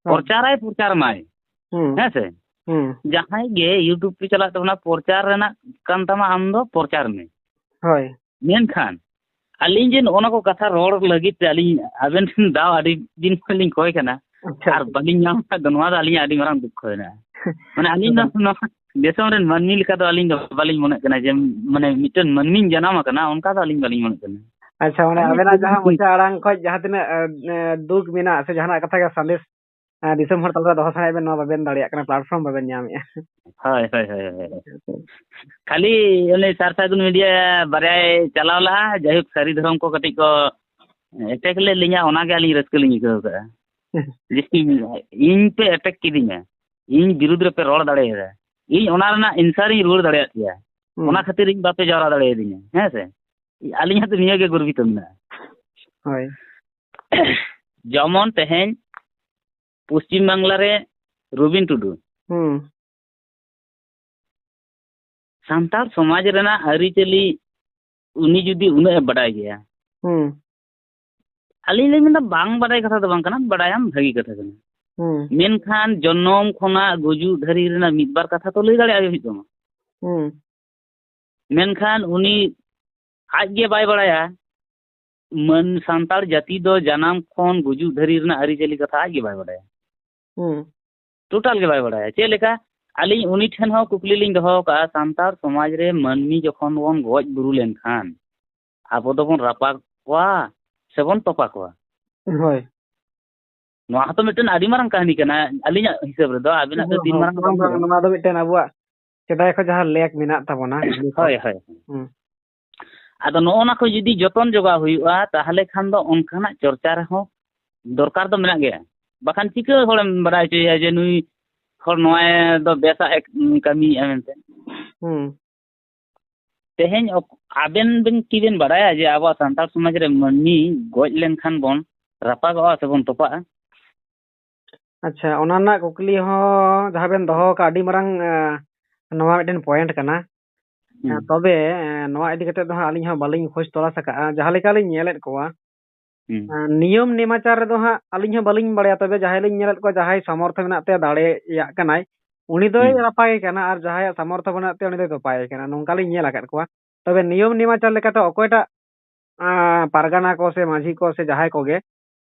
ᱦᱳᱭ᱾ ᱯᱨᱚᱪᱟᱨᱟᱭ, ᱯᱨᱚᱪᱟᱨ ᱢᱟᱭ᱾ ᱦᱩᱸ᱾ ᱦᱮᱸ ᱥᱮ? ᱦᱩᱸ᱾ ᱡᱟᱦᱟᱸᱭ ᱜᱮ YouTube ᱯᱮ ᱪᱟᱞᱟᱜ ᱛᱟᱵᱚᱱᱟ, ᱯᱨᱚᱪᱟᱨ ᱨᱮᱱᱟᱜ ᱠᱟᱱ ᱛᱟᱢᱟ, ᱟᱢ ᱫᱚ ᱯᱨᱚᱪᱟᱨ ᱢᱮ᱾ ᱦᱳᱭ᱾ ᱢᱮᱱᱠᱷᱟᱱ ᱟᱹᱞᱤᱧ ᱡᱮ ᱱᱚᱜᱼᱚ ᱱᱚᱣᱟ ᱠᱚ ᱠᱟᱛᱷᱟ ᱨᱚᱲ ᱞᱟᱹᱜᱤᱫ ᱛᱮ ᱟᱹᱞᱤᱧ ᱟᱵᱮᱱ ᱴᱷᱮᱱ ᱫᱟᱣ ᱟᱹᱰᱤ ᱫᱤᱱ ᱠᱷᱚᱱ ᱞᱤᱧ ᱠᱚᱭ ᱠᱟᱱᱟ, ᱟᱪᱪᱷᱟ᱾ ᱟᱨ ᱵᱟᱹᱞᱤᱧ ᱧᱟᱢ ᱟᱠᱟᱫ ᱫᱚ, ᱱᱚᱣᱟ ᱫᱚ ᱟᱹᱞᱤᱧᱟᱜ ᱟᱹᱰᱤ ᱢᱟᱨᱟᱝ ᱫᱩᱠᱠᱷᱚ ᱢᱮᱱᱟᱜᱼᱟ᱾ ᱢᱟᱱᱮ ᱟᱹᱞᱤᱧ ᱫᱚ ᱟᱪᱪᱷᱟ᱾ ᱱᱚᱣᱟ ᱫᱤᱥᱚᱢ ᱨᱮᱱ ᱢᱟᱹᱱᱢᱤ ᱞᱮᱠᱟ ᱫᱚ ᱟᱹᱞᱤᱧ ᱫᱚ ᱵᱟᱹᱞᱤᱧ ᱢᱚᱱᱮᱜ ᱠᱟᱱᱟ ᱡᱮ, ᱢᱟᱱᱮ, ᱢᱤᱫᱴᱮᱱ ᱢᱟᱹᱱᱢᱤᱧ ᱡᱟᱱᱟᱢ ᱟᱠᱟᱱᱟ, ᱚᱱᱠᱟ ᱫᱚ ᱟᱹᱞᱤᱧ ᱵᱟᱹᱞᱤᱧ ᱢᱚᱱᱮᱜ ᱠᱟᱱᱟ᱾ ᱟᱪᱪᱷᱟ, ᱢᱟᱱᱮ ᱢᱟᱱᱮ ᱟᱵᱮᱱᱟᱜ ᱡᱟᱦᱟᱸ ᱢᱚᱪᱟ ᱟᱲᱟᱝ ᱠᱷᱚᱱ ᱡᱟᱦᱟᱸ ᱛᱤᱱᱟᱹᱜ, ᱮ, ᱮ, ᱫᱩᱠ ᱢᱮᱱᱟᱜ ᱥᱮ ᱡᱟᱦᱟᱱᱟᱜ ᱠᱟᱛᱷᱟ ᱜᱮ ᱥᱟᱸᱫᱮᱥ, ᱮ, ᱫᱤᱥᱚᱢ ᱦᱚᱲ ᱛᱟᱞᱟᱨᱮ ᱫᱚᱦᱚ ᱥᱟᱱᱟᱭᱮᱫ ᱵᱮᱱ, ᱱᱚᱣᱟ ᱵᱟᱵᱮᱱ ᱫᱟᱲᱮᱭᱟᱜ ᱠᱟᱱᱟ, platform ᱵᱟᱵᱮᱱ ᱧᱟᱢᱮᱫᱼᱟ᱾ ᱦᱳᱭ, ᱦᱳᱭ, ᱦᱳᱭ, ᱦᱳᱭ᱾ ᱠᱷᱟᱹᱞᱤ ᱩᱱᱤ ᱥᱟᱨ ᱥᱟᱹᱜᱩᱱ ᱢᱤᱰᱤᱭᱟ ᱵᱟᱨᱭᱟᱭ ᱪᱟᱞᱟᱣ ᱞᱟᱦᱟ, ᱡᱟᱭᱦᱳᱠ, ᱥᱟᱹᱨᱤ ᱫᱷᱚᱨᱚᱢ ᱠᱚ ᱠᱟᱹᱴᱤᱡ ᱠᱚ attack ᱞᱮᱫ ᱞᱤᱧᱟ, ᱚᱱᱟᱜᱮ ᱟᱹᱞᱤᱧ ᱨᱟᱹᱥᱠᱟᱹ ᱞᱤᱧ ᱟᱹᱭᱠᱟᱹᱣ ᱠᱟᱜᱼᱟ᱾ ᱡᱮ ᱤᱧ ᱯᱮ attack ᱠᱤᱫᱤᱧᱟ, ᱤᱧ ᱵᱤᱨᱩᱫᱽ ᱨᱮᱯᱮ ᱨᱚᱲ ᱫᱟᱲᱮᱭᱟᱫᱟ, ᱤᱧ ᱚᱱᱟ ᱨᱮᱱᱟᱜ answer ᱤᱧ ᱨᱩᱣᱟᱹᱲ ᱫᱟᱲᱮᱭᱟᱫ ᱯᱮᱭᱟ, ᱦᱩᱸ᱾ ᱚᱱᱟ ᱠᱷᱟᱹᱛᱤᱨ ᱤᱧ ᱵᱟᱯᱮ ᱡᱟᱣᱨᱟ ᱫᱟᱲᱮᱭᱟᱫᱤᱧᱟ, ᱦᱮᱸ ᱥᱮ? ᱟᱹᱞᱤᱧ ᱦᱚᱸᱛᱚ ᱱᱤᱭᱟᱹ ᱜᱮ ᱜᱚᱨᱵᱤᱛᱚ ᱢᱮᱱᱟᱜᱼᱟ᱾ ᱦᱳᱭ᱾ ᱡᱮᱢᱚᱱ ᱛᱮᱦᱮᱧ ᱯᱚᱥᱪᱤᱢ ᱵᱟᱝᱞᱟ ᱨᱮ ᱨᱚᱵᱤᱱ ᱴᱩᱰᱩ, ᱦᱩᱸ᱾ ᱥᱟᱱᱛᱟᱲ ᱥᱚᱢᱟᱡᱽ ᱨᱮᱱᱟᱜ ᱟᱹᱨᱤᱪᱟᱹᱞᱤ ᱩᱱᱤ ᱡᱩᱫᱤ ᱩᱱᱟᱹᱜ ᱮ ᱵᱟᱰᱟᱭ ᱜᱮᱭᱟ, ᱦᱩᱸ᱾ ᱟᱹᱞᱤᱧ ᱞᱤᱧ ᱢᱮᱱᱫᱟ, ᱵᱟᱝ ᱵᱟᱰᱟᱭ ᱠᱟᱛᱷᱟ ᱫᱚ ᱵᱟᱝ ᱠᱟᱱᱟ, ᱵᱟᱰᱟᱭᱟᱢ ᱵᱷᱟᱹᱜᱤ ᱠᱟᱛᱷᱟ ᱠᱟᱱᱟ᱾ ᱦᱩᱸ᱾ ᱢᱮᱱᱠᱷᱟᱱ ᱡᱚᱱᱚᱢ ᱠᱷᱚᱱᱟᱜ ᱜᱩᱡᱩᱜ ᱫᱷᱟᱹᱨᱤᱡ ᱨᱮᱱᱟᱜ ᱢᱤᱫ ᱵᱟᱨ ᱠᱟᱛᱷᱟ ᱛᱚ ᱞᱟᱹᱭ ᱫᱟᱲᱮᱭᱟᱜ ᱦᱩᱭᱩᱜ ᱛᱟᱢᱟ᱾ ᱦᱩᱸ᱾ ᱢᱮᱱᱠᱷᱟᱱ ᱩᱱᱤ ᱟᱡ ᱜᱮ ᱵᱟᱭ ᱵᱟᱲᱟᱭᱟ, ᱢᱟᱹᱱ ᱥᱟᱱᱛᱟᱲ ᱡᱟᱹᱛᱤ ᱫᱚ ᱡᱟᱱᱟᱢ ᱠᱷᱚᱱ ᱜᱩᱡᱩᱜ ᱫᱷᱟᱹᱨᱤᱡ ᱨᱮᱱᱟᱜ ᱟᱹᱨᱤᱪᱟᱹᱞᱤ ᱠᱟᱛᱷᱟ ᱟᱡ ᱜᱮ ᱵᱟᱭ ᱵᱟᱲᱟᱭᱟ᱾ ᱦᱩᱸ᱾ Total ᱜᱮ ᱵᱟᱭ ᱵᱟᱲᱟᱭᱟ᱾ ᱪᱮᱫ ᱞᱮᱠᱟ? ᱟᱹᱞᱤᱧ ᱩᱱᱤ ᱴᱷᱮᱱ ᱦᱚᱸ ᱠᱩᱠᱞᱤ ᱞᱤᱧ ᱫᱚᱦᱚ ᱟᱠᱟᱫᱼᱟ, ᱥᱟᱱᱛᱟᱲ ᱥᱚᱢᱟᱡᱽ ᱨᱮ ᱢᱟᱹᱱᱢᱤ ᱡᱚᱠᱷᱚᱱ ᱵᱚᱱ ᱜᱚᱡ ᱵᱩᱨᱩ ᱞᱮᱱᱠᱷᱟᱱ ᱟᱵᱚ ᱫᱚᱵᱚᱱ ᱨᱟᱯᱟᱜ ᱠᱚᱣᱟ ᱥᱮᱵᱚᱱ ᱛᱚᱯᱟ ᱠᱚᱣᱟ? ᱦᱳᱭ᱾ ᱱᱚᱣᱟ ᱦᱚᱸᱛᱚ ᱢᱤᱫᱴᱮᱱ ᱟᱹᱰᱤ ᱢᱟᱨᱟᱝ ᱠᱟᱹᱦᱱᱤ ᱠᱟᱱᱟ᱾ ᱟᱹᱞᱤᱧᱟᱜ ᱦᱤᱥᱟᱹᱵ ᱨᱮᱫᱚ, ᱟᱵᱤᱱᱟᱜ ᱫᱚ ᱦᱳᱭ, ᱛᱤᱱ ᱦᱳᱭ, ᱢᱟᱨᱟᱝ ᱵᱟᱝ, ᱵᱟᱝ ᱵᱟᱝ, ᱵᱟᱲᱟᱭᱟ᱾ ᱱᱚᱣᱟ ᱫᱚ ᱢᱤᱫᱴᱮᱱ ᱟᱵᱚᱣᱟᱜ ᱥᱮᱫᱟᱭ ᱠᱷᱚᱱ ᱡᱟᱦᱟᱸ ᱞᱮᱠ ᱢᱮᱱᱟᱜ ᱛᱟᱵᱚᱱᱟ, ᱤᱱᱟᱹ ᱠᱚ᱾ ᱦᱳᱭ, ᱦᱳᱭ᱾ ᱦᱩᱸ᱾ ᱟᱫᱚ ᱱᱚᱜᱼᱚ ᱱᱟ ᱠᱚ ᱡᱩᱫᱤ ᱡᱚᱛᱚᱱ ᱡᱚᱜᱟᱣ ᱦᱩᱭᱩᱜᱼᱟ, ᱛᱟᱦᱚᱞᱮ ᱠᱷᱟᱱ ᱫᱚ ᱚᱱᱠᱟᱱᱟᱜ ᱪᱚᱨᱪᱟ ᱨᱮᱦᱚᱸ ᱫᱚᱨᱠᱟᱨ ᱫᱚ ᱢᱮᱱᱟᱜ ᱜᱮᱭᱟ᱾ ᱵᱟᱠᱷᱟᱱ ᱪᱤᱠᱟᱹ ᱦᱚᱲᱮᱢ ᱵᱟᱰᱟᱭ ᱦᱚᱪᱚᱭᱮᱭᱟ ᱡᱮ ᱱᱩᱭ ᱦᱚᱲ ᱱᱚᱣᱟ ᱫᱚ ᱵᱮᱥᱟᱜ ᱮ ᱠᱟᱹᱢᱤᱭᱮᱫᱼᱟ ᱢᱮᱱᱛᱮ? ᱦᱩᱸ᱾ ᱛᱮᱦᱮᱧ ᱚᱠ-, ᱟᱵᱮᱱ ᱵᱮᱱ ᱠᱤ ᱵᱮᱱ ᱵᱟᱰᱟᱭᱟ ᱡᱮ ᱟᱵᱚᱣᱟᱜ ᱥᱟᱱᱛᱟᱲ ᱥᱚᱢᱟᱡᱽ ᱨᱮ ᱢᱟᱹᱱᱢᱤ ᱜᱚᱡ ᱞᱮᱱᱠᱷᱟᱱ ᱵᱚᱱ ᱨᱟᱯᱟᱜᱚᱜᱼᱟ ᱥᱮᱵᱚᱱ ᱛᱚᱯᱟᱜᱼᱟ? ᱟᱪᱪᱷᱟ, ᱚᱱᱟ ᱨᱮᱱᱟᱜ ᱠᱩᱠᱞᱤ ᱦᱚᱸ ᱡᱟᱦᱟᱸ ᱵᱮᱱ ᱫᱚᱦᱚ ᱟᱠᱟᱫ, ᱟᱹᱰᱤ ᱢᱟᱨᱟᱝ, ᱮ, ᱱᱚᱣᱟ ᱢᱤᱫᱴᱮᱱ ᱯᱚᱭᱮᱱᱴ ᱠᱟᱱᱟ᱾ ᱦᱩᱸ᱾ ᱛᱚᱵᱮ, ᱮᱸ, ᱱᱚᱣᱟ ᱤᱫᱤ ᱠᱟᱛᱮ ᱫᱚ ᱦᱟᱸᱜ ᱟᱹᱞᱤᱧ ᱦᱚᱸ ᱵᱟᱹᱞᱤᱧ ᱠᱷᱚᱡᱽ ᱛᱚᱞᱟᱥ ᱟᱠᱟᱜᱼᱟ᱾ ᱡᱟᱦᱟᱸ ᱞᱮᱠᱟ ᱞᱤᱧ ᱧᱮᱞᱮᱫ ᱠᱚᱣᱟ, ᱦᱩᱸ᱾ ᱮᱸ, ᱱᱤᱭᱚᱢ ᱱᱮᱢᱟᱪᱟᱨ ᱨᱮᱫᱚ ᱦᱟᱸᱜ ᱟᱹᱞᱤᱧ ᱦᱚᱸ ᱵᱟᱹᱞᱤᱧ ᱵᱟᱲᱟᱭᱟ, ᱛᱚᱵᱮ ᱡᱟᱦᱟᱸᱭ ᱞᱤᱧ ᱧᱮᱞᱮᱫ ᱠᱚᱣᱟ, ᱡᱟᱦᱟᱸᱭ ᱥᱟᱢᱚᱨᱛᱷᱚ ᱢᱮᱱᱟᱜ ᱛᱟᱭᱟ, ᱫᱟᱲᱮᱭᱟᱜ ᱠᱟᱱᱟᱭ, ᱩᱱᱤ ᱫᱚᱭ ᱦᱩᱸ᱾ ᱨᱟᱯᱟᱜᱮ ᱠᱟᱱᱟ, ᱟᱨ ᱡᱟᱦᱟᱸᱭᱟᱜ ᱥᱟᱢᱚᱨᱛᱷᱚ ᱵᱟᱹᱱᱩᱜ ᱛᱟᱭᱟ, ᱩᱱᱤ ᱫᱚᱭ ᱛᱚᱯᱟᱭᱮ ᱠᱟᱱᱟ᱾ ᱱᱚᱝᱠᱟ ᱞᱤᱧ ᱧᱮᱞ ᱟᱠᱟᱫ ᱠᱚᱣᱟ᱾ ᱛᱚᱵᱮ ᱱᱤᱭᱚᱢ ᱱᱮᱢᱟᱪᱟᱨ ᱞᱮᱠᱟᱛᱮ ᱚᱠᱚᱭᱴᱟᱜ, ᱟᱸ, ᱯᱟᱨᱜᱟᱱᱟ ᱠᱚ ᱥᱮ ᱢᱟᱹᱡᱷᱤ ᱠᱚ ᱥᱮ ᱡᱟᱦᱟᱸᱭ ᱠᱚᱜᱮ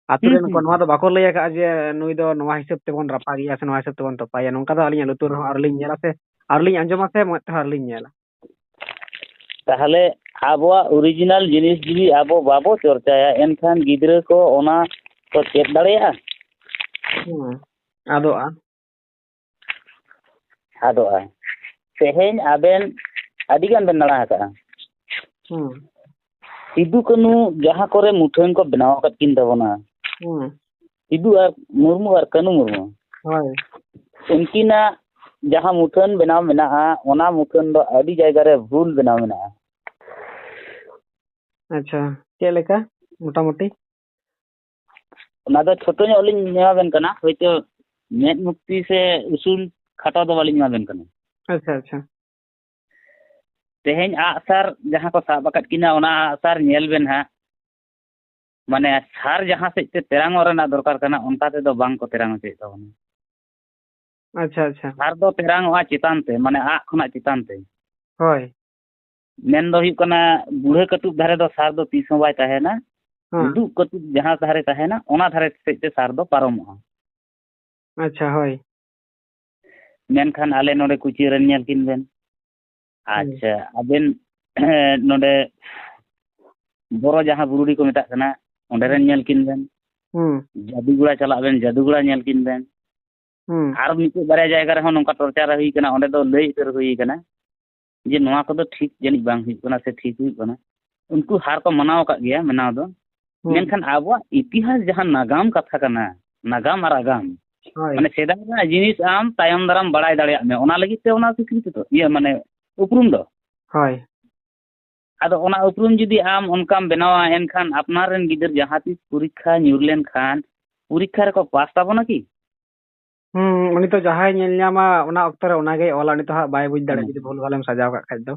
ᱟᱛᱳ ᱦᱩᱸ, ᱨᱮᱱ ᱠᱚ ᱦᱩᱸ, ᱱᱚᱣᱟ ᱦᱩᱸ᱾ ᱫᱚ ᱵᱟᱠᱚ ᱞᱟᱹᱭ ᱟᱠᱟᱫᱼᱟ ᱡᱮ ᱱᱩᱭ ᱫᱚ ᱱᱚᱣᱟ ᱦᱤᱥᱟᱹᱵ ᱛᱮᱵᱚᱱ ᱨᱟᱯᱟᱜᱮᱭᱟ ᱥᱮ ᱱᱚᱣᱟ ᱦᱤᱥᱟᱹᱵ ᱛᱮᱵᱚᱱ ᱛᱚᱯᱟᱭᱟ᱾ ᱱᱚᱝᱠᱟ ᱫᱚ ᱟᱹᱞᱤᱧᱟᱜ ᱞᱩᱛᱩᱨ ᱨᱮᱦᱚᱸ ᱟᱹᱣᱨᱤ ᱞᱤᱧ ᱧᱮᱞᱟ ᱥᱮ ᱟᱹᱣᱨᱤ ᱞᱤᱧ ᱟᱸᱡᱚᱢᱟ ᱥᱮ ᱢᱮᱫ ᱛᱮᱦᱚᱸ ᱟᱹᱣᱨᱤ ᱞᱤᱧ ᱧᱮᱞᱟ᱾ ᱛᱟᱦᱚᱞᱮ ᱟᱵᱚᱣᱟᱜ ᱚᱨᱤᱡᱤᱱᱟᱞ ᱡᱤᱱᱤᱥ ᱡᱩᱫᱤ ᱟᱵᱚ ᱵᱟᱵᱚ ᱪᱚᱨᱪᱟᱭᱟ, ᱮᱱᱠᱷᱟᱱ ᱜᱤᱫᱽᱨᱟᱹ ᱠᱚ ᱚᱱᱟ ᱠᱚ ᱪᱮᱫ ᱫᱟᱲᱮᱭᱟᱜᱼᱟ? ᱦᱩᱸ, ᱟᱫᱚᱜᱼᱟ᱾ ᱟᱫᱚᱜᱼᱟ᱾ ᱛᱮᱦᱮᱧ ᱟᱵᱮᱱ ᱟᱹᱰᱤ ᱜᱟᱱ ᱵᱮᱱ ᱫᱟᱬᱟ ᱟᱠᱟᱫᱼᱟ᱾ ᱦᱩᱸ᱾ ᱥᱤᱫᱩ ᱠᱟᱹᱱᱩ ᱡᱟᱦᱟᱸ ᱠᱚᱨᱮ ᱢᱩᱴᱷᱟᱹᱱ ᱠᱚ ᱵᱮᱱᱟᱣ ᱟᱠᱟᱫ ᱠᱤᱱ ᱛᱟᱵᱚᱱᱟ, ᱦᱩᱸ᱾ ᱥᱤᱫᱩ ᱟᱨ ᱢᱩᱨᱢᱩ ᱟᱨ ᱠᱟᱹᱱᱩ ᱢᱩᱨᱢᱩ, ᱦᱳᱭ᱾ ᱩᱱᱠᱤᱱᱟᱜ ᱡᱟᱦᱟᱸ ᱢᱩᱴᱷᱟᱹᱱ ᱵᱮᱱᱟᱣ ᱢᱮᱱᱟᱜᱼᱟ, ᱚᱱᱟ ᱢᱩᱴᱷᱟᱹᱱ ᱫᱚ ᱟᱹᱰᱤ ᱡᱟᱭᱜᱟ ᱨᱮ ᱵᱷᱩᱞ ᱵᱮᱱᱟᱣ ᱢᱮᱱᱟᱜᱼᱟ᱾ ᱟᱪᱪᱷᱟ, ᱪᱮᱫ ᱞᱮᱠᱟ ᱢᱚᱴᱟᱢᱩᱴᱤ? ᱚᱱᱟ ᱫᱚ ᱪᱷᱳᱴᱳ ᱧᱚᱜ ᱞᱤᱧ ᱮᱢᱟᱵᱮᱱ ᱠᱟᱱᱟ, ᱦᱳᱭᱛᱳ ᱢᱮᱫ ᱢᱩᱠᱛᱤ ᱥᱮ ᱩᱥᱩᱞ ᱠᱷᱟᱴᱚ ᱫᱚ ᱵᱟᱹᱞᱤᱧ ᱮᱢᱟᱵᱮᱱ ᱠᱟᱱᱟ᱾ ᱟᱪᱪᱷᱟ, ᱟᱪᱪᱷᱟ᱾ ᱛᱮᱦᱮᱧ ᱟᱜᱼᱥᱟᱨ ᱡᱟᱦᱟᱸ ᱠᱚ ᱥᱟᱵ ᱟᱠᱟᱫ ᱠᱤᱱᱟ, ᱚᱱᱟ ᱟᱜᱼᱥᱟᱨ ᱧᱮᱞ ᱵᱮᱱ ᱦᱟᱸᱜ, ᱢᱟᱱᱮ ᱥᱟᱨ ᱡᱟᱦᱟᱸ ᱥᱮᱫ ᱛᱮ ᱛᱮᱨᱟᱝᱚᱜ ᱨᱮᱱᱟᱜ ᱫᱚᱨᱠᱟᱨ ᱠᱟᱱᱟ, ᱚᱱᱠᱟ ᱛᱮᱫᱚ ᱵᱟᱝ ᱠᱚ ᱛᱮᱨᱟᱝ ᱦᱚᱪᱚᱭᱮᱫ ᱛᱟᱵᱚᱱᱟ᱾ ᱟᱪᱪᱷᱟ, ᱟᱪᱪᱷᱟ᱾ ᱥᱟᱨ ᱫᱚ ᱛᱮᱨᱟᱝᱚᱜᱼᱟ ᱪᱮᱛᱟᱱ ᱛᱮ, ᱢᱟᱱᱮ ᱟᱜ ᱠᱷᱚᱱᱟᱜ ᱪᱮᱛᱟᱱ ᱛᱮ᱾ ᱦᱳᱭ᱾ ᱢᱮᱱ ᱫᱚ ᱦᱩᱭᱩᱜ ᱠᱟᱱᱟ, ᱵᱩᱲᱦᱟᱹ ᱠᱟᱹᱴᱩᱵ ᱫᱷᱟᱨᱮ ᱫᱚ ᱥᱟᱨ ᱫᱚ ᱛᱤᱥ ᱦᱚᱸ ᱵᱟᱭ ᱛᱟᱦᱮᱱᱟ᱾ ᱦᱮᱸ᱾ ᱩᱫᱩᱜ ᱠᱟᱹᱴᱩᱵ ᱡᱟᱦᱟᱸ ᱫᱷᱟᱨᱮ ᱛᱟᱦᱮᱱᱟ, ᱚᱱᱟ ᱫᱷᱟᱨᱮ ᱥᱮᱫ ᱛᱮ ᱥᱟᱨ ᱫᱚ ᱯᱟᱨᱚᱢᱚᱜᱼᱟ᱾ ᱟᱪᱪᱷᱟ, ᱦᱳᱭ᱾ ᱢᱮᱱᱠᱷᱟᱱ ᱟᱞᱮ ᱱᱚᱰᱮ ᱠᱩᱪᱤᱭᱟᱹ ᱨᱮᱱ ᱧᱮᱞ ᱠᱤᱱ ᱵᱮᱱ᱾ ᱦᱩᱸ᱾ ᱟᱪᱪᱷᱟ, ᱟᱵᱮᱱ ᱱᱚᱰᱮ ᱵᱚᱨᱚ ᱡᱟᱦᱟᱸ ᱵᱩᱨᱩᱰᱤ ᱠᱚ ᱢᱮᱛᱟᱜ ᱠᱟᱱᱟ, ᱚᱸᱰᱮ ᱨᱮᱱ ᱧᱮᱞ ᱠᱤᱱ ᱵᱮᱱ᱾ ᱦᱩᱸ᱾ ᱡᱟᱫᱩᱜᱚᱲᱟ ᱪᱟᱞᱟᱜ ᱵᱮᱱ, ᱡᱟᱫᱩᱜᱚᱲᱟ ᱧᱮᱞ ᱠᱤᱱ ᱵᱮᱱ᱾ ᱦᱩᱸ᱾ ᱟᱨ ᱢᱤᱫᱴᱮᱡ ᱵᱟᱨᱭᱟ ᱡᱟᱭᱜᱟ ᱨᱮᱦᱚᱸ ᱱᱚᱝᱠᱟ ᱴᱚᱨᱪᱟᱨ ᱦᱩᱭ ᱠᱟᱱᱟ, ᱚᱸᱰᱮ ᱫᱚ ᱞᱟᱹᱭ ᱩᱛᱟᱹᱨ ᱦᱩᱭ ᱠᱟᱱᱟ ᱡᱮ ᱱᱚᱣᱟ ᱠᱚᱫᱚ ᱴᱷᱤᱠ ᱡᱟᱹᱱᱤᱡ ᱵᱟᱝ ᱦᱩᱭᱩᱜ ᱠᱟᱱᱟ ᱥᱮ ᱴᱷᱤᱠ ᱦᱩᱭᱩᱜ ᱠᱟᱱᱟ᱾ ᱩᱱᱠᱩ ᱦᱟᱨ ᱠᱚ ᱢᱟᱱᱟᱣ ᱟᱠᱟᱫ ᱜᱮᱭᱟ ᱢᱟᱱᱟᱣ ᱫᱚ᱾ ᱦᱩᱸ᱾ ᱢᱮᱱᱠᱷᱟᱱ ᱟᱵᱚᱣᱟᱜ ᱤᱛᱤᱦᱟᱥ ᱡᱟᱦᱟᱸ ᱱᱟᱜᱟᱢ ᱠᱟᱛᱷᱟ ᱠᱟᱱᱟ, ᱱᱟᱜᱟᱢ ᱟᱨ ᱟᱜᱟᱢ, ᱦᱳᱭ᱾ ᱢᱟᱱᱮ ᱥᱮᱫᱟᱭ ᱨᱮᱱᱟᱜ ᱡᱤᱱᱤᱥ ᱟᱢ ᱛᱟᱭᱚᱢ ᱫᱟᱨᱟᱢ ᱵᱟᱲᱟᱭ ᱫᱟᱲᱮᱭᱟᱜ ᱢᱮ, ᱚᱱᱟ ᱞᱟᱹᱜᱤᱫ ᱛᱮ ᱚᱱᱟ ᱥᱤᱠᱨᱤᱛᱤ ᱫᱚ, ᱤᱭᱟᱹ ᱢᱟᱱᱮ ᱩᱯᱨᱩᱢ ᱫᱚ᱾ ᱦᱳᱭ᱾ ᱟᱫᱚ ᱚᱱᱟ ᱩᱯᱨᱩᱢ ᱡᱩᱫᱤ ᱟᱢ ᱚᱱᱠᱟᱢ ᱵᱮᱱᱟᱣᱟ, ᱮᱱᱠᱷᱟᱱ ᱟᱯᱱᱟᱨ ᱨᱮᱱ ᱜᱤᱫᱟᱹᱨ ᱡᱟᱦᱟᱸ ᱛᱤᱥ ᱯᱚᱨᱤᱠᱠᱷᱟ ᱧᱩᱨ ᱞᱮᱱᱠᱷᱟᱱ ᱯᱚᱨᱤᱠᱠᱷᱟ ᱨᱮᱠᱚ ᱯᱟᱥ ᱛᱟᱵᱚᱱᱟ ᱠᱤ? ᱦᱩᱸ, ᱩᱱᱤ ᱛᱚ ᱡᱟᱦᱟᱸᱭ ᱧᱮᱞ ᱧᱟᱢᱟ ᱚᱱᱟ ᱚᱠᱛᱚ ᱨᱮ ᱚᱱᱟᱜᱮᱭ ᱚᱞᱟ, ᱩᱱᱤ ᱛᱚ ᱦᱟᱸᱜ ᱵᱟᱭ ᱵᱩᱡᱽ ᱫᱟᱲᱮᱭᱟᱜᱼᱟ ᱦᱩᱸ᱾ ᱡᱩᱫᱤ ᱵᱷᱩᱞ ᱵᱷᱟᱞᱮᱢ ᱥᱟᱡᱟᱣ ᱠᱟᱜ ᱠᱷᱟᱡ ᱫᱚ᱾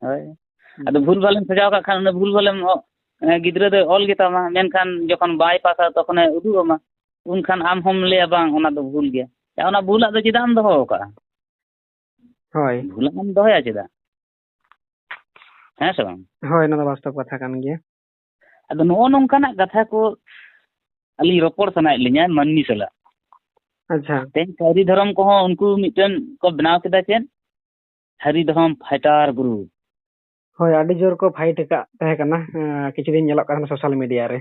ᱦᱳᱭ᱾ ᱦᱩᱸ᱾ ᱟᱫᱚ ᱵᱷᱩᱞ ᱵᱷᱟᱞᱮᱢ ᱥᱟᱡᱟᱣ ᱠᱟᱜ ᱠᱷᱟᱱ ᱚᱱᱟ ᱵᱷᱩᱞ ᱵᱷᱟᱞᱮᱢ ᱚ-, ᱮ, ᱜᱤᱫᱽᱨᱟᱹ ᱫᱚᱭ ᱚᱞ ᱜᱮᱛᱟᱢᱟ, ᱢᱮᱱᱠᱷᱟᱱ ᱡᱚᱠᱷᱚᱱ ᱵᱟᱭ ᱯᱟᱥᱟ ᱛᱚᱠᱷᱚᱱᱮ ᱩᱫᱩᱜ ᱟᱢᱟ, ᱩᱱᱠᱷᱟᱱ ᱟᱢ ᱦᱚᱢ ᱞᱟᱹᱭᱟ, "ᱵᱟᱝ, ᱚᱱᱟ ᱫᱚ ᱵᱷᱩᱞ ᱜᱮᱭᱟ᱾ ᱭᱟ, ᱚᱱᱟ ᱵᱷᱩᱞᱟᱜ ᱫᱚ ᱪᱮᱫᱟᱜ ᱮᱢ ᱫᱚᱦᱚ ᱟᱠᱟᱜᱼᱟ?" ᱦᱳᱭ᱾ ᱵᱷᱩᱞᱟᱜ ᱮᱢ ᱫᱚᱦᱚᱭᱟ ᱪᱮᱫᱟᱜ? ᱦᱮᱸ ᱥᱮ ᱵᱟᱝ? ᱦᱳᱭ, ᱚᱱᱟ ᱫᱚ ᱵᱟᱥᱛᱚᱵ ᱠᱟᱛᱷᱟ ᱠᱟᱱ ᱜᱮᱭᱟ᱾ ᱟᱫᱚ ᱱᱚᱜᱼᱚ ᱱᱚᱝᱠᱟᱱᱟᱜ ᱠᱟᱛᱷᱟ ᱠᱚ ᱟᱹᱞᱤᱧ ᱨᱚᱯᱚᱲ ᱥᱟᱱᱟᱭᱮᱫ ᱞᱤᱧᱟ ᱢᱟᱹᱱᱢᱤ ᱥᱟᱞᱟᱜ᱾ ᱟᱪᱪᱷᱟ᱾ ᱛᱮᱦᱮᱧ ᱥᱟᱹᱨᱤ ᱫᱷᱚᱨᱚᱢ ᱠᱚᱦᱚᱸ ᱩᱱᱠᱩ ᱢᱤᱫᱴᱮᱱ ᱠᱚ ᱵᱮᱱᱟᱣ ᱠᱮᱫᱟ ᱪᱮᱫ? ᱥᱟᱹᱨᱤ ᱫᱷᱚᱨᱚᱢ fighter group᱾ ᱦᱳᱭ, ᱟᱹᱰᱤ ᱡᱳᱨ ᱠᱚ fight ᱟᱠᱟᱫ ᱛᱟᱦᱮᱸ ᱠᱟᱱᱟ, ᱮᱸ, ᱠᱤᱪᱷᱩ ᱫᱤᱱ ᱧᱮᱞᱚᱜ ᱠᱟᱱ ᱛᱟᱦᱮᱱᱟ social media ᱨᱮ᱾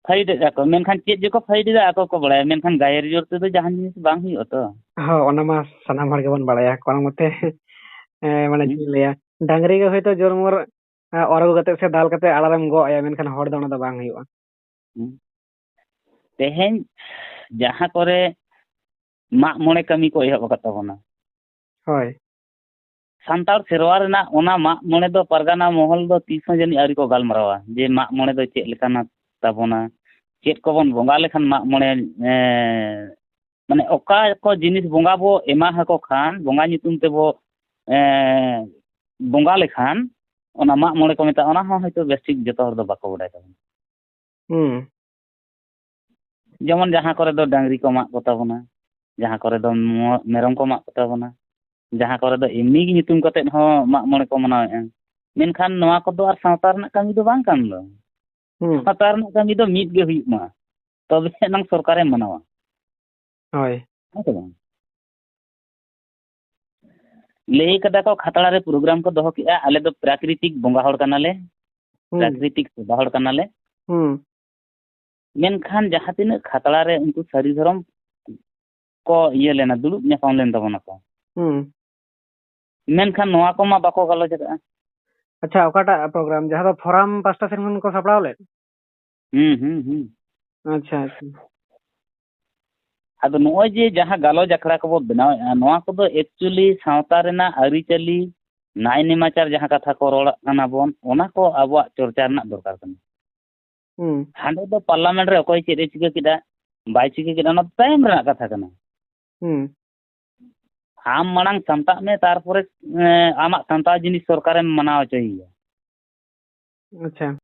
Fight ᱮᱫᱟ ᱠᱚ, ᱢᱮᱱᱠᱷᱟᱱ ᱪᱮᱫ ᱡᱮᱠᱚ fight ᱮᱫᱟ ᱟᱠᱚ ᱠᱚ ᱵᱟᱲᱟᱭᱟ, ᱢᱮᱱᱠᱷᱟᱱ ᱜᱟᱭᱮᱨ ᱡᱳᱨ ᱛᱮᱫᱚ ᱡᱟᱦᱟᱱ ᱡᱤᱱᱤᱥ ᱵᱟᱝ ᱦᱩᱭᱩᱜᱼᱟ ᱛᱚ᱾ ᱦᱚᱸ, ᱚᱱᱟ ᱢᱟ ᱥᱟᱱᱟᱢ ᱦᱚᱲ ᱜᱮᱵᱚᱱ ᱵᱟᱲᱟᱭᱟ, ᱠᱳᱱᱳ ᱢᱚᱛᱮ, ᱮᱸ, ᱢᱟᱱᱮ ᱦᱩᱸ᱾ ᱪᱮᱫ ᱤᱧ ᱞᱟᱹᱭᱟ, ᱰᱟᱝᱨᱤ ᱜᱮ ᱦᱚᱭᱛᱳ ᱡᱳᱨ ᱢᱳᱨ, ᱮᱸ, ᱚᱨ ᱟᱹᱜᱩ ᱠᱟᱛᱮ ᱥᱮ ᱫᱟᱞ ᱠᱟᱛᱮ ᱟᱲᱟᱨᱮᱢ ᱜᱚᱜ ᱟᱭᱟ, ᱢᱮᱱᱠᱷᱟᱱ ᱦᱚᱲ ᱫᱚ ᱚᱱᱟ ᱫᱚ ᱵᱟᱝ ᱦᱩᱭᱩᱜᱼᱟ᱾ ᱦᱩᱸ᱾ ᱛᱮᱦᱮᱧ ᱡᱟᱦᱟᱸ ᱠᱚᱨᱮ ᱢᱟᱜ ᱢᱚᱬᱮ ᱠᱟᱹᱢᱤ ᱠᱚ ᱮᱦᱚᱵ ᱟᱠᱟᱫ ᱛᱟᱵᱚᱱᱟ᱾ ᱦᱳᱭ᱾ ᱥᱟᱱᱛᱟᱲ ᱥᱮᱨᱣᱟ ᱨᱮᱱᱟᱜ ᱚᱱᱟ ᱢᱟᱜ ᱢᱚᱬᱮ ᱫᱚ ᱯᱟᱨᱜᱟᱱᱟ ᱢᱚᱦᱚᱞ ᱫᱚ ᱛᱤᱥ ᱦᱚᱸ ᱡᱟᱹᱱᱤᱡ ᱟᱹᱣᱨᱤ ᱠᱚ ᱜᱟᱞᱢᱟᱨᱟᱣᱟ ᱡᱮ ᱢᱟᱜ ᱢᱚᱬᱮ ᱫᱚ ᱪᱮᱫ ᱞᱮᱠᱟᱱᱟ ᱛᱟᱵᱚᱱᱟ, ᱪᱮᱫ ᱠᱚᱵᱚᱱ ᱵᱚᱸᱜᱟ ᱞᱮᱠᱷᱟᱱ ᱢᱟᱜ ᱢᱚᱬᱮ, ᱮᱸ, ᱢᱟᱱᱮ ᱚᱠᱟ ᱠᱚ ᱡᱤᱱᱤᱥ ᱵᱚᱸᱜᱟ ᱵᱚ ᱮᱢᱟ ᱟᱠᱚ ᱠᱷᱟᱱ, ᱵᱚᱸᱜᱟ ᱧᱩᱛᱩᱢ ᱛᱮᱵᱚ, ᱮᱸ, ᱵᱚᱸᱜᱟ ᱞᱮᱠᱷᱟᱱ ᱚᱱᱟ ᱢᱟᱜ ᱢᱚᱬᱮ ᱠᱚ ᱢᱮᱛᱟᱜᱼᱟ, ᱚᱱᱟ ᱦᱚᱸ ᱦᱚᱭᱛᱳ ᱵᱮᱥ ᱴᱷᱤᱠ ᱡᱚᱛᱚ ᱦᱚᱲ ᱫᱚ ᱵᱟᱠᱚ ᱵᱟᱰᱟᱭ ᱛᱟᱵᱚᱱᱟ᱾ ᱦᱩᱸ᱾ ᱡᱮᱢᱚᱱ ᱡᱟᱦᱟᱸ ᱠᱚᱨᱮ ᱫᱚ ᱰᱟᱝᱨᱤ ᱠᱚ ᱢᱟᱜ ᱠᱚ ᱛᱟᱵᱚᱱᱟ, ᱡᱟᱦᱟᱸ ᱠᱚᱨᱮ ᱫᱚ ᱢᱚ-, ᱢᱮᱨᱚᱢ ᱠᱚ ᱢᱟᱜ ᱠᱚ ᱛᱟᱵᱚᱱᱟ, ᱡᱟᱦᱟᱸ ᱠᱚᱨᱮ ᱫᱚ ᱮᱢᱱᱤ ᱜᱮ ᱧᱩᱛᱩᱢ ᱠᱟᱛᱮᱫ ᱦᱚᱸ ᱢᱟᱜ ᱢᱚᱬᱮ ᱠᱚ ᱢᱟᱱᱟᱣᱮᱫᱼᱟ᱾ ᱢᱮᱱᱠᱷᱟᱱ ᱱᱚᱣᱟ ᱠᱚᱫᱚ ᱟᱨ ᱥᱟᱶᱛᱟ ᱨᱮᱱᱟᱜ ᱠᱟᱹᱢᱤ ᱫᱚ ᱵᱟᱝ ᱠᱟᱱ ᱫᱚ᱾ ᱦᱩᱸ᱾ ᱥᱟᱶᱛᱟ ᱨᱮᱱᱟᱜ ᱠᱟᱹᱢᱤ ᱫᱚ ᱢᱤᱫ ᱜᱮ ᱦᱩᱭᱩᱜ ᱢᱟ, ᱛᱚᱵᱮ ᱮᱱᱟᱝ ᱥᱚᱨᱠᱟᱨᱮ ᱢᱟᱱᱟᱣᱟ᱾ ᱦᱳᱭ᱾ ᱦᱮᱸ ᱥᱮ ᱵᱟᱝ? ᱞᱟᱹᱭ ᱠᱟᱫᱟ ᱠᱚ, ᱠᱷᱟᱛᱲᱟ ᱨᱮ program ᱠᱚ ᱫᱚᱦᱚ ᱠᱮᱜᱼᱟ, ᱟᱞᱮ ᱫᱚ ᱯᱨᱟᱠᱨᱤᱛᱤᱠ ᱵᱚᱸᱜᱟ ᱦᱚᱲ ᱠᱟᱱᱟᱞᱮ, ᱦᱩᱸ᱾ ᱯᱨᱟᱠᱨᱤᱛᱤᱠ ᱥᱮᱵᱟ ᱦᱚᱲ ᱠᱟᱱᱟᱞᱮ᱾ ᱦᱩᱸ᱾ ᱢᱮᱱᱠᱷᱟᱱ ᱡᱟᱦᱟᱸ ᱛᱤᱱᱟᱹᱜ ᱠᱷᱟᱛᱲᱟ ᱨᱮ ᱩᱱᱠᱩ ᱥᱟᱹᱨᱤ ᱫᱷᱚᱨᱚᱢ ᱠᱚ ᱤᱭᱟᱹ ᱞᱮᱱᱟ, ᱫᱩᱲᱩᱵ ᱧᱟᱯᱟᱢ ᱞᱮᱱ ᱛᱟᱵᱚᱱᱟ ᱠᱚ᱾ ᱦᱩᱸ᱾ ᱢᱮᱱᱠᱷᱟᱱ ᱱᱚᱣᱟ ᱠᱚᱢᱟ ᱵᱟᱠᱚ ᱜᱟᱞᱚᱪ ᱟᱠᱟᱫᱼᱟ᱾ ᱟᱪᱪᱷᱟ, ᱚᱠᱟᱴᱟᱜ program? ᱡᱟᱦᱟᱸ ᱫᱚ forum ᱯᱟᱥᱴᱟ ᱥᱮᱱ ᱠᱷᱚᱱ ᱠᱚ ᱥᱟᱯᱲᱟᱣ ᱞᱮᱫ? ᱦᱩᱸ, ᱦᱩᱸ, ᱦᱩᱸ᱾ ᱟᱪᱪᱷᱟ, ᱟᱪᱪᱷᱟ᱾ ᱟᱫᱚ ᱱᱚᱜᱼᱚᱭ ᱡᱮ ᱡᱟᱦᱟᱸ ᱜᱟᱞᱚᱪ ᱟᱠᱷᱲᱟ ᱠᱚᱵᱚ ᱵᱮᱱᱟᱣᱮᱫᱼᱟ, ᱱᱚᱣᱟ ᱠᱚᱫᱚ actually ᱥᱟᱶᱛᱟ ᱨᱮᱱᱟᱜ ᱟᱹᱨᱤᱪᱟᱹᱞᱤ, ᱱᱟᱭ ᱱᱮᱢᱟᱪᱟᱨ ᱡᱟᱦᱟᱸ ᱠᱟᱛᱷᱟ ᱠᱚ ᱨᱚᱲᱟᱜ ᱠᱟᱱᱟ ᱵᱚᱱ, ᱚᱱᱟ ᱠᱚ ᱟᱵᱚᱣᱟᱜ ᱪᱚᱨᱪᱟ ᱨᱮᱱᱟᱜ ᱫᱚᱨᱠᱟᱨ ᱠᱟᱱᱟ᱾ ᱦᱩᱸ᱾ ᱦᱟᱸᱰᱮ ᱫᱚ parliament ᱨᱮ ᱚᱠᱚᱭ ᱪᱮᱫ ᱮ ᱪᱤᱠᱟᱹ ᱠᱮᱫᱟ, ᱵᱟᱭ ᱪᱤᱠᱟᱹ ᱠᱮᱫᱟ, ᱚᱱᱟ ᱫᱚ ᱛᱟᱭᱚᱢ ᱨᱮᱱᱟᱜ ᱠᱟᱛᱷᱟ ᱠᱟᱱᱟ᱾ ᱦᱩᱸ᱾ ᱟᱢ ᱢᱟᱲᱟᱝ ᱥᱟᱢᱴᱟᱜ ᱢᱮ, ᱛᱟᱨᱯᱚᱨᱮ, ᱮᱸ, ᱟᱢᱟᱜ ᱥᱟᱢᱴᱟᱣ ᱡᱤᱱᱤᱥ ᱥᱚᱨᱠᱟᱨᱮᱢ ᱢᱟᱱᱟᱣ ᱦᱚᱪᱚᱭᱮᱭᱟ᱾ ᱟᱪᱪᱷᱟ᱾